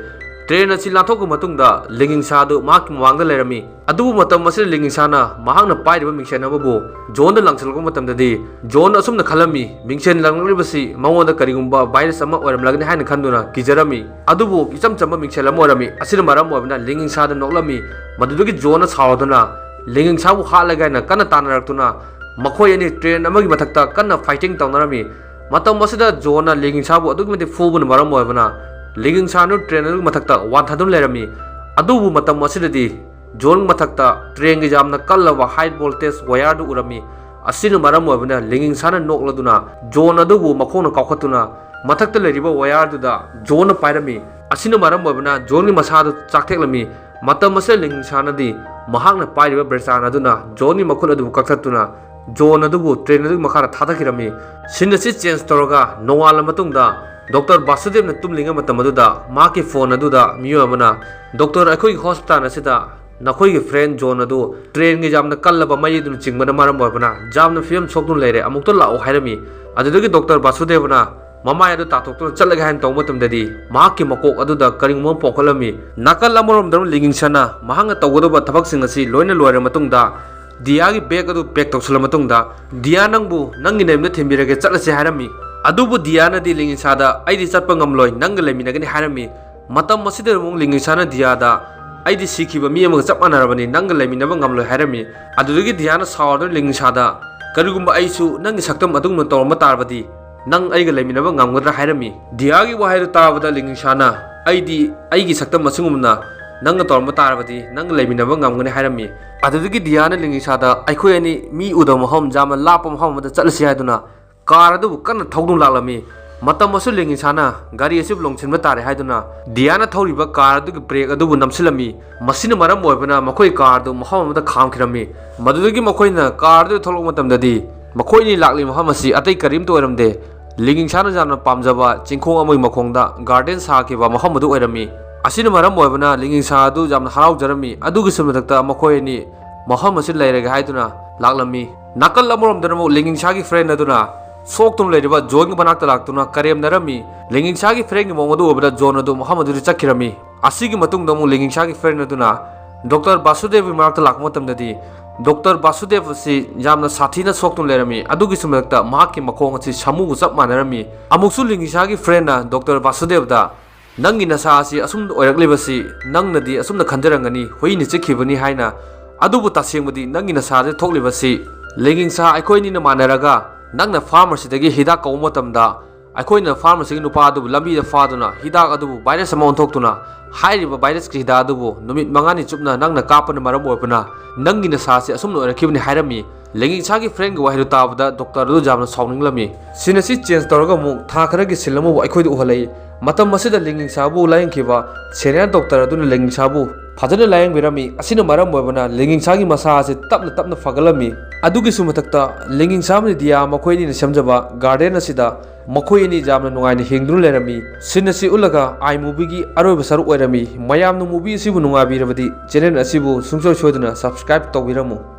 Train ꯑꯁꯤ ꯂꯥꯟꯊꯣꯛꯈ꯭ꯔ ꯃꯇꯨꯡꯗ ꯂꯤꯡꯉꯤꯡꯁꯥ ꯑꯗꯨ ꯃꯍꯥꯛꯀꯤ ꯃꯃꯥꯡꯗ ꯂꯩꯔꯝꯃꯤ꯫ ꯑꯗꯨꯕꯨ ꯃꯇꯝ ꯑꯁꯤꯗ ꯂꯤꯡꯉꯤꯡꯁꯥꯅ ꯃꯍꯥꯛꯅ ꯄꯥꯏꯔꯤꯕ ꯃꯤꯡꯁꯦꯟ ꯑꯃꯕꯨ ꯖꯣꯟꯗ ꯂꯪꯁꯤꯜꯂꯛꯄ ꯃꯇꯝꯗꯗꯤ, ꯖꯣꯟ ꯑꯁꯨꯝꯅ ꯈꯜꯂꯝꯃꯤ, ꯃꯤꯡꯁꯦꯟ ꯂꯪꯂꯛꯂꯤꯕꯁꯤ ꯃꯉꯣꯟꯗ ꯀꯔꯤꯒꯨꯝꯕ virus ꯑꯃ ꯑꯣꯏꯔꯝꯂꯒꯅꯤ ꯍꯥꯏꯅ ꯈꯟꯗꯨꯅ ꯀꯤꯖꯔꯝꯃꯤ꯫ ꯑꯗꯨꯕꯨ ꯏꯆꯝ ꯆꯝꯕ ꯃꯤꯡꯁꯦꯜ ꯑꯃ ꯑꯣꯏꯔꯝꯃꯤ꯫ ꯑꯁꯤꯅ ꯃꯔꯝ ꯑꯣꯏꯕꯅ ꯂꯤꯡꯉꯤꯡꯁꯥꯗ ꯅꯣꯛꯂꯝꯃꯤ꯫ ꯃꯗꯨꯗꯒꯤ ꯖꯣꯟꯅ ꯁꯥꯎꯔꯗꯨꯅ ꯂꯤꯡꯉꯤꯡꯁꯥꯕꯨ ꯍꯥꯠꯂꯒꯦ ꯍꯥꯏꯅ ꯀꯟꯅ ꯇꯥꯟꯅꯔꯛꯇꯨꯅ, ꯃꯈꯣꯏ ꯑꯅꯤ train ꯑꯃꯒꯤ ꯃꯊꯛꯇ ꯀꯟꯅ fighting ꯇꯧꯅꯔꯝꯃꯤ꯫ ꯃꯇꯝ ꯑꯁꯤꯗ ꯖꯣꯟꯅ ꯂꯤꯡꯉꯤꯡꯁꯥꯕꯨ ꯑꯗꯨꯛꯀꯤ ꯃꯇꯤꯛ ꯐꯨꯕꯅ ꯃꯔꯝ ꯑꯣꯏꯕꯅ ꯂꯤꯡꯉꯤꯡꯁꯥꯗꯨ train ꯑꯗꯨꯒꯤ ꯃꯊꯛꯇ ꯋꯥꯟꯊꯗꯨꯅ ꯂꯩꯔꯝꯃꯤ꯫ ꯑꯗꯨꯕꯨ ꯃꯇꯝ ꯑꯁꯤꯗꯗꯤ ꯖꯣꯟ ꯃꯊꯛꯇ trainꯒꯤ ꯌꯥꯝꯅ ꯀꯜꯂꯕ high voltage wireꯗꯨ ꯎꯔꯝꯃꯤ꯫ ꯑꯁꯤꯅ ꯃꯔꯝ ꯑꯣꯏꯕꯅ ꯂꯤꯡꯉꯤꯡꯁꯥꯅ ꯅꯣꯛꯂꯗꯨꯅ ꯖꯣꯟ ꯑꯗꯨꯕꯨ ꯃꯈꯣꯡꯅ ꯀꯥꯎꯈꯠꯇꯨꯅ ꯃꯊꯛꯇ ꯂꯩꯔꯤꯕ wireꯗꯨꯗ ꯖꯣꯟꯅ ꯄꯥꯏꯔꯝꯃꯤ꯫ ꯑꯁꯤꯅ ꯃꯔꯝ ꯑꯣꯏꯕꯅ ꯖꯣꯟꯒꯤ ꯃꯁꯥꯗꯨ ꯆꯥꯛꯊꯦꯛꯂꯝꯃꯤ꯫ ꯃꯇꯝ ꯑꯁꯤꯗ ꯂꯤꯡꯉꯤꯡꯁꯥꯅꯗꯤ ꯃꯍꯥꯛꯅ ꯄꯥꯏꯔꯤꯕ ꯕ꯭ꯔꯦꯆꯥꯟ ꯑꯗꯨꯅ ꯖꯣꯟꯒꯤ ꯃꯈꯨꯠ ꯑꯗꯨꯕꯨ ꯀꯛꯊꯠꯇꯨꯅ ꯖꯣꯟ ꯑꯗꯨꯕꯨ train ꯑꯗꯨꯒꯤ ꯃꯈꯥꯗ ꯊꯥꯗꯈꯤꯔꯝꯃꯤ꯫ Scene ꯑꯁꯤ change ꯇꯧꯔꯒ ꯅꯣꯡꯉꯥꯜꯂ ꯃꯇꯨꯡꯗ ꯗꯣꯛꯇꯔ ꯕꯥꯁꯨꯗꯦꯕꯅ ꯇꯨꯝꯂꯤꯉꯩ ꯃꯇꯝ ꯑꯗꯨꯗ ꯃꯍꯥꯛꯀꯤ phone ꯑꯗꯨꯗ ꯃꯤꯑꯣꯏ ꯑꯃꯅ, "ꯗꯣꯛꯇꯔ, ꯑꯩꯈꯣꯏꯒꯤ hospital ꯑꯁꯤꯗ "ꯅꯈꯣꯏꯒꯤ ꯐ꯭ꯔꯦꯟ ꯖꯣꯟ ꯑꯗꯨ ꯇ꯭ꯔꯦꯟꯒꯤ ꯌꯥꯝꯅ ꯀꯜꯂꯕ ꯃꯩ ꯑꯗꯨꯅ ꯆꯤꯡꯕꯅ ꯃꯔꯝ ꯑꯣꯏꯕꯅ ꯌꯥꯝꯅ ꯐꯤꯕꯝ ꯁꯣꯛꯇꯨꯅ ꯂꯩꯔꯦ, ꯑꯃꯨꯛꯇ ꯂꯥꯛꯑꯣ" ꯍꯥꯏꯔꯝꯃꯤ꯫ ꯑꯗꯨꯗꯒꯤ ꯗꯣꯛꯇꯔ ꯕꯥꯁꯨꯗꯦꯕꯅ ꯃꯃꯥꯏ ꯑꯗꯨ ꯇꯥꯊꯣꯛꯇꯨꯅ ꯆꯠꯂꯒꯦ ꯍꯥꯏꯅ ꯇꯧꯕ ꯃꯇꯝꯗꯗꯤ, ꯃꯍꯥꯛꯀꯤ ꯃꯀꯣꯛ ꯑꯗꯨꯗ ꯀꯔꯤꯒꯨꯝꯕ ꯑꯃ ꯄꯣꯝꯈꯠꯂꯝꯃꯤ꯫ ꯅꯥꯀꯜ ꯑꯃꯔꯣꯝꯗ ꯂꯤꯡꯏꯟꯁꯥꯅ ꯃꯍꯥꯛꯅ ꯇꯧꯒꯗꯧꯕ ꯊꯕꯛꯁꯤꯡ ꯑꯁꯤ ꯂꯣꯏꯅ ꯂꯣꯏꯔ ꯃꯇꯨꯡꯗ, ꯗꯤꯌꯥꯒꯤ ꯕꯦꯒ ꯑꯗꯨ ꯄꯦꯛ ꯇꯧꯁꯤꯜꯂ ꯃꯇꯨꯡꯗ, "ꯗꯤꯌꯥ, ꯅꯪꯕꯨ ꯅꯪꯒꯤ ꯅꯌꯨꯝꯗ ꯊꯤꯟꯕꯤꯔꯒꯦ, ꯆꯠꯂꯁꯤ" ꯍꯥꯏꯔꯝꯃꯤ꯫ ꯑꯗꯨꯕꯨ ꯗꯤꯌꯥꯅꯗꯤ ꯂꯤꯡꯏꯟꯁꯥꯗ, "ꯑꯩꯗꯤ ꯆꯠꯄ ꯉꯝꯂꯣꯏ, ꯅꯪꯒ ꯂꯩꯃꯤꯟꯅꯒꯅꯤ" ꯍꯥꯏꯔꯝꯃꯤ꯫ ꯃꯇꯝ ꯑꯁꯤꯗ ꯑꯃꯨꯛ ꯂꯤꯡꯏꯟꯁꯥꯅ ꯗꯤꯌꯥꯗ, "ꯑꯩꯗꯤ ꯁꯤꯈꯤꯕ ꯃꯤ ꯑꯃꯒ ꯆꯞ ꯃꯥꯟꯅꯔꯕꯅꯤ, ꯅꯪꯒ ꯂꯩꯃꯤꯟꯅꯕ ꯉꯝꯂꯣꯏ" ꯍꯥꯏꯔꯝꯃꯤ꯫ ꯑꯗꯨꯗꯒꯤ ꯗꯤꯌꯥꯅ ꯁꯥꯎꯔꯗꯨꯅ ꯂꯤꯡꯏꯟꯁꯥꯗ, "ꯀꯔꯤꯒꯨꯝꯕ ꯑꯩꯁꯨ ꯅꯪꯒꯤ ꯁꯛꯇꯝ ꯑꯗꯨꯒꯨꯝꯅ ꯇꯧꯔꯝꯕ ꯇꯥꯔꯕꯗꯤ, ꯅꯪ ꯑꯩꯒ ꯂꯩꯃꯤꯟꯅꯕ ꯉꯝꯒꯗ꯭ꯔꯥ?" ꯍꯥꯏꯔꯝꯃꯤ꯫ ꯗꯤꯌꯥꯒꯤ ꯋꯥꯍꯩꯗꯨ ꯇꯥꯕꯗ ꯂꯤꯡꯏꯟꯁꯥꯅ, "ꯑꯩꯗꯤ ꯑꯩꯒꯤ ꯁꯛꯇꯝ ꯑꯁꯤꯒꯨꯝꯅ ꯅꯪꯒ ꯇꯧꯔꯝꯕ ꯇꯥꯔꯕꯗꯤ, ꯅꯪꯒ ꯂꯩꯃꯤꯟꯅꯕ ꯉꯝꯒꯅꯤ" ꯍꯥꯏꯔꯝꯃꯤ꯫ ꯑꯗꯨꯗꯒꯤ ꯗꯤꯌꯥꯅ ꯂꯤꯡꯏꯟꯁꯥꯗ, "ꯑꯩꯈꯣꯏ ꯑꯅꯤ ꯃꯤ ꯎꯗꯕ ꯃꯐꯝ, ꯌꯥꯝꯅ ꯂꯥꯞꯄ ꯃꯐꯝ ꯑꯃꯗ ꯆꯠꯂꯁꯤ" ꯍꯥꯏꯗꯨꯅ ꯀꯥꯔ ꯑꯗꯨꯕꯨ ꯀꯟꯅ ꯊꯧꯗꯨꯅ ꯂꯥꯛꯂꯝꯃꯤ꯫ ꯃꯇꯝ ꯑꯁꯨ ꯂꯤꯡꯏꯟꯁꯥꯅ ꯒꯥꯔꯤ ꯑꯁꯤꯕꯨ ꯂꯣꯡꯁꯤꯟꯕ ꯇꯥꯔꯦ ꯍꯥꯏꯗꯨꯅ ꯗꯤꯌꯥꯅ ꯊꯧꯔꯤꯕ ꯀꯥꯔ ꯑꯗꯨꯒꯤ ꯕ꯭ꯔꯦꯛ ꯑꯗꯨꯕꯨ ꯅꯝꯁꯤꯜꯂꯝꯃꯤ꯫ ꯃꯁꯤꯅ ꯃꯔꯝ ꯑꯣꯏꯕꯅ ꯃꯈꯣꯏ ꯀꯥꯔ ꯑꯗꯨ ꯃꯐꯝ ꯑꯃꯗ ꯈꯥꯝꯈꯤꯔꯝꯃꯤ꯫ ꯃꯗꯨꯗꯒꯤ ꯃꯈꯣꯏꯅ ꯀꯥꯔ ꯑꯗꯨ ꯊꯣꯛꯂꯛꯄ ꯃꯇꯝꯗꯗꯤ, ꯃꯈꯣꯏ ꯑꯅꯤ ꯂꯥꯛꯂꯤꯕ ꯃꯐꯝ ꯑꯁꯤ ꯑꯇꯩ ꯀꯔꯤꯝꯇ ꯑꯣꯏꯔꯝꯗꯦ꯫ ꯂꯤꯡꯏꯟꯁꯥꯅ ꯌꯥꯝꯅ ꯄꯥꯝꯖꯕ ꯆꯤꯡꯈꯣꯡ ꯑꯃꯒꯤ ꯃꯈꯣꯡꯗ ꯒꯥꯔꯗꯦꯟ ꯁꯥꯈꯤꯕ ꯃꯐꯝ ꯑꯗꯨ ꯑꯣꯏꯔꯝꯃꯤ꯫ ꯑꯁꯤꯅ ꯃꯔꯝ ꯑꯣꯏꯕꯅ ꯂꯤꯡꯏꯟꯁꯥ ꯑꯗꯨ ꯌꯥꯝꯅ ꯍꯔꯥꯎꯖꯔꯝꯃꯤ꯫ ꯑꯗꯨꯒꯤꯁꯨ ꯃꯊꯛꯇ ꯃꯈꯣꯏ ꯑꯅꯤ ꯃꯐꯝ ꯑꯁꯤ ꯂꯩꯔꯒꯦ ꯍꯥꯏꯗꯨꯅ ꯂꯥꯛꯂꯝꯃꯤ꯫ ꯅꯥꯀꯜ ꯑꯃꯔꯣꯝꯗꯅ ꯑꯃꯨꯛ ꯂꯤꯡꯏꯟꯁꯥꯒꯤ ꯐ꯭ꯔꯦꯟ ꯑꯗꯨꯅ ꯁꯣꯛꯇꯨꯅ ꯂꯩꯔꯤꯕ ꯖꯣꯟꯒꯤ ꯃꯅꯥꯛꯇ ꯂꯥꯛꯇꯨꯅ ꯀꯔꯦꯝꯅꯔꯝꯃꯤ꯫ ꯂꯤꯡꯏꯟꯁꯥꯒꯤ ꯐ꯭ꯔꯦꯟꯒꯤ ꯃꯑꯣꯡ ꯑꯗꯨ ꯎꯕꯗ ꯖꯣꯟ ꯑꯗꯨ ꯃꯐꯝ ꯑꯗꯨꯗ ꯆꯠꯈꯤꯔꯝꯃꯤ꯫ ꯑꯁꯤꯒꯤ ꯃꯇꯨꯡꯗ ꯑꯃꯨꯛ ꯂꯤꯡꯏꯟꯁꯥꯒꯤ ꯐ꯭ꯔꯦꯟ ꯑꯗꯨꯅ ꯗꯣꯛꯇꯔ ꯕꯥꯁꯨꯗꯦꯕꯒꯤ ꯃꯅꯥꯛꯇ ꯂꯥꯛꯄ ꯃꯇꯝꯗꯗꯤ, ꯗꯣꯛꯇꯔ ꯕꯥꯁꯨꯗꯦꯕ ꯑꯁꯤ ꯌꯥꯝꯅ ꯁꯥꯊꯤꯅ ꯁꯣꯛꯇꯨꯅ ꯂꯩꯔꯝꯃꯤ꯫ ꯑꯗꯨꯒꯤꯁꯨ ꯃꯊꯛꯇ ꯃꯍꯥꯛꯀꯤ ꯃꯈꯣꯡ ꯑꯁꯤ ꯁꯥꯃꯨꯒ ꯆꯞ ꯃꯥꯟꯅꯔꯝꯃꯤ꯫ ꯑꯃꯨꯛꯁꯨ ꯂꯤꯡꯏꯟꯁꯥꯒꯤ ꯐ꯭ꯔꯦꯟꯅ ꯗꯣꯛꯇꯔ ꯕꯥꯁꯨꯗꯦꯕꯗ, "ꯅꯪꯒꯤ ꯅꯁꯥ ꯑꯁꯤ ꯑꯁꯨꯝꯅ ꯑꯣꯏꯔꯛꯂꯤꯕꯁꯤ ꯅꯪꯅꯗꯤ ꯑꯁꯨꯝꯅ ꯈꯟꯖꯔꯝꯒꯅꯤ, ꯍꯨꯏꯅ ꯆꯤꯛꯈꯤꯕꯅꯤ ꯍꯥꯏꯅ, ꯑꯗꯨꯕꯨ ꯇꯁꯦꯡꯕꯗꯤ ꯅꯪꯒꯤ ꯅꯁꯥꯗ ꯊꯣꯛꯂꯤꯕꯁꯤ, ꯂꯤꯡꯏꯟꯁꯥ, ꯑꯩꯈꯣꯏ ꯑꯅꯤꯅ ꯃꯥꯟꯅꯔꯒ ꯅꯪꯅ ꯐꯥꯔꯃꯥꯁꯤꯗꯒꯤ ꯍꯤꯗꯥꯛ ꯀꯧꯕ ꯃꯇꯝꯗ, ꯑꯩꯈꯣꯏꯅ ꯐꯥꯔꯃꯥꯁꯤꯒꯤ ꯅꯨꯄꯥ ꯑꯗꯨꯕꯨ ꯂꯝꯕꯤꯗ ꯐꯥꯗꯨꯅ ꯍꯤꯗꯥꯛ ꯑꯗꯨꯕꯨ ꯚꯥꯏꯔꯁ ꯑꯃ ꯑꯣꯟꯊꯣꯛꯇꯨꯅ, ꯍꯥꯏꯔꯤꯕ ꯚꯥꯏꯔꯁꯀꯤ ꯍꯤꯗꯥꯛ ꯑꯗꯨꯕꯨ ꯅꯨꯃꯤꯠ ꯃꯉꯥꯅꯤ ꯆꯨꯞꯅ ꯅꯪꯅ ꯀꯥꯞꯄꯅ ꯃꯔꯝ ꯑꯣꯏꯕꯅ ꯅꯪꯒꯤ ꯅꯁꯥꯁꯤ ꯑꯁꯨꯝꯅ ꯑꯣꯏꯔꯛꯈꯤꯕꯅꯤ" ꯍꯥꯏꯔꯝꯃꯤ꯫ ꯂꯤꯡꯏꯟꯁꯥꯒꯤ ꯐ꯭ꯔꯦꯟꯒꯤ ꯋꯥꯍꯩꯗꯨ ꯇꯥꯕꯗ ꯗꯣꯛꯇꯔ ꯑꯗꯨ ꯌꯥꯝꯅ ꯁꯥꯎꯅꯤꯡꯂꯝꯃꯤ꯫ ꯁꯤꯟ ꯑꯁꯤ ꯆꯦꯟꯖ ꯇꯧꯔꯒ ꯑꯃꯨꯛ ꯊꯥ ꯈꯔꯒꯤ ꯁꯤꯟ ꯑꯃꯕꯨ ꯑꯩꯈꯣꯏꯗ ꯎꯍꯜꯂꯛꯏ꯫ ꯃꯇꯝ ꯑꯁꯤꯗ ꯂꯤꯡꯏꯟꯁꯥꯕꯨ ꯂꯥꯌꯦꯡꯈꯤꯕ ꯁꯦꯅꯤꯌꯔ ꯗꯣꯛꯇꯔ ꯑꯗꯨꯅ ꯂꯤꯡꯏꯟꯁꯥꯕꯨ ꯐꯖꯅ ꯂꯥꯌꯦꯡꯕꯤꯔꯝꯃꯤ꯫ ꯑꯁꯤꯅ ꯃꯔꯝ ꯑꯣꯏꯕꯅ ꯂꯤꯡꯏꯟꯁꯥꯒꯤ ꯃꯁꯥ ꯑꯁꯤ ꯇꯞꯅ ꯇꯞꯅ ꯐꯒꯠꯂꯝꯃꯤ꯫ ꯑꯗꯨꯒꯤꯁꯨ ꯃꯊꯛꯇ ꯂꯤꯡꯒꯤꯡꯁꯥꯝ ꯔꯤꯗꯤꯌꯥ ꯃꯈꯣꯏ ꯑꯅꯤꯅ ꯁꯦꯝꯖꯕ garden ꯑꯁꯤꯗ ꯃꯈꯣꯏ ꯑꯅꯤ ꯌꯥꯝꯅ ꯅꯨꯡꯉꯥꯏꯅ ꯍꯤꯡꯗꯨꯅ ꯂꯩꯔꯝꯃꯤ꯫ Scene ꯑꯁꯤ ꯎꯠꯂꯒ ꯑꯥꯏ movieꯒꯤ ꯑꯔꯣꯏꯕ ꯁꯔꯨꯛ ꯑꯣꯏꯔꯝꯃꯤ꯫ ꯃꯌꯥꯝꯅ movie ꯑꯁꯤꯕꯨ ꯅꯨꯡꯉꯥꯏꯕꯤꯔꯕꯗꯤ channel ꯑꯁꯤꯕꯨ ꯁꯨꯡꯁꯣꯏ ꯁꯣꯏꯗꯅ subscribe ꯇꯧꯕꯤꯔꯝꯃꯨ꯫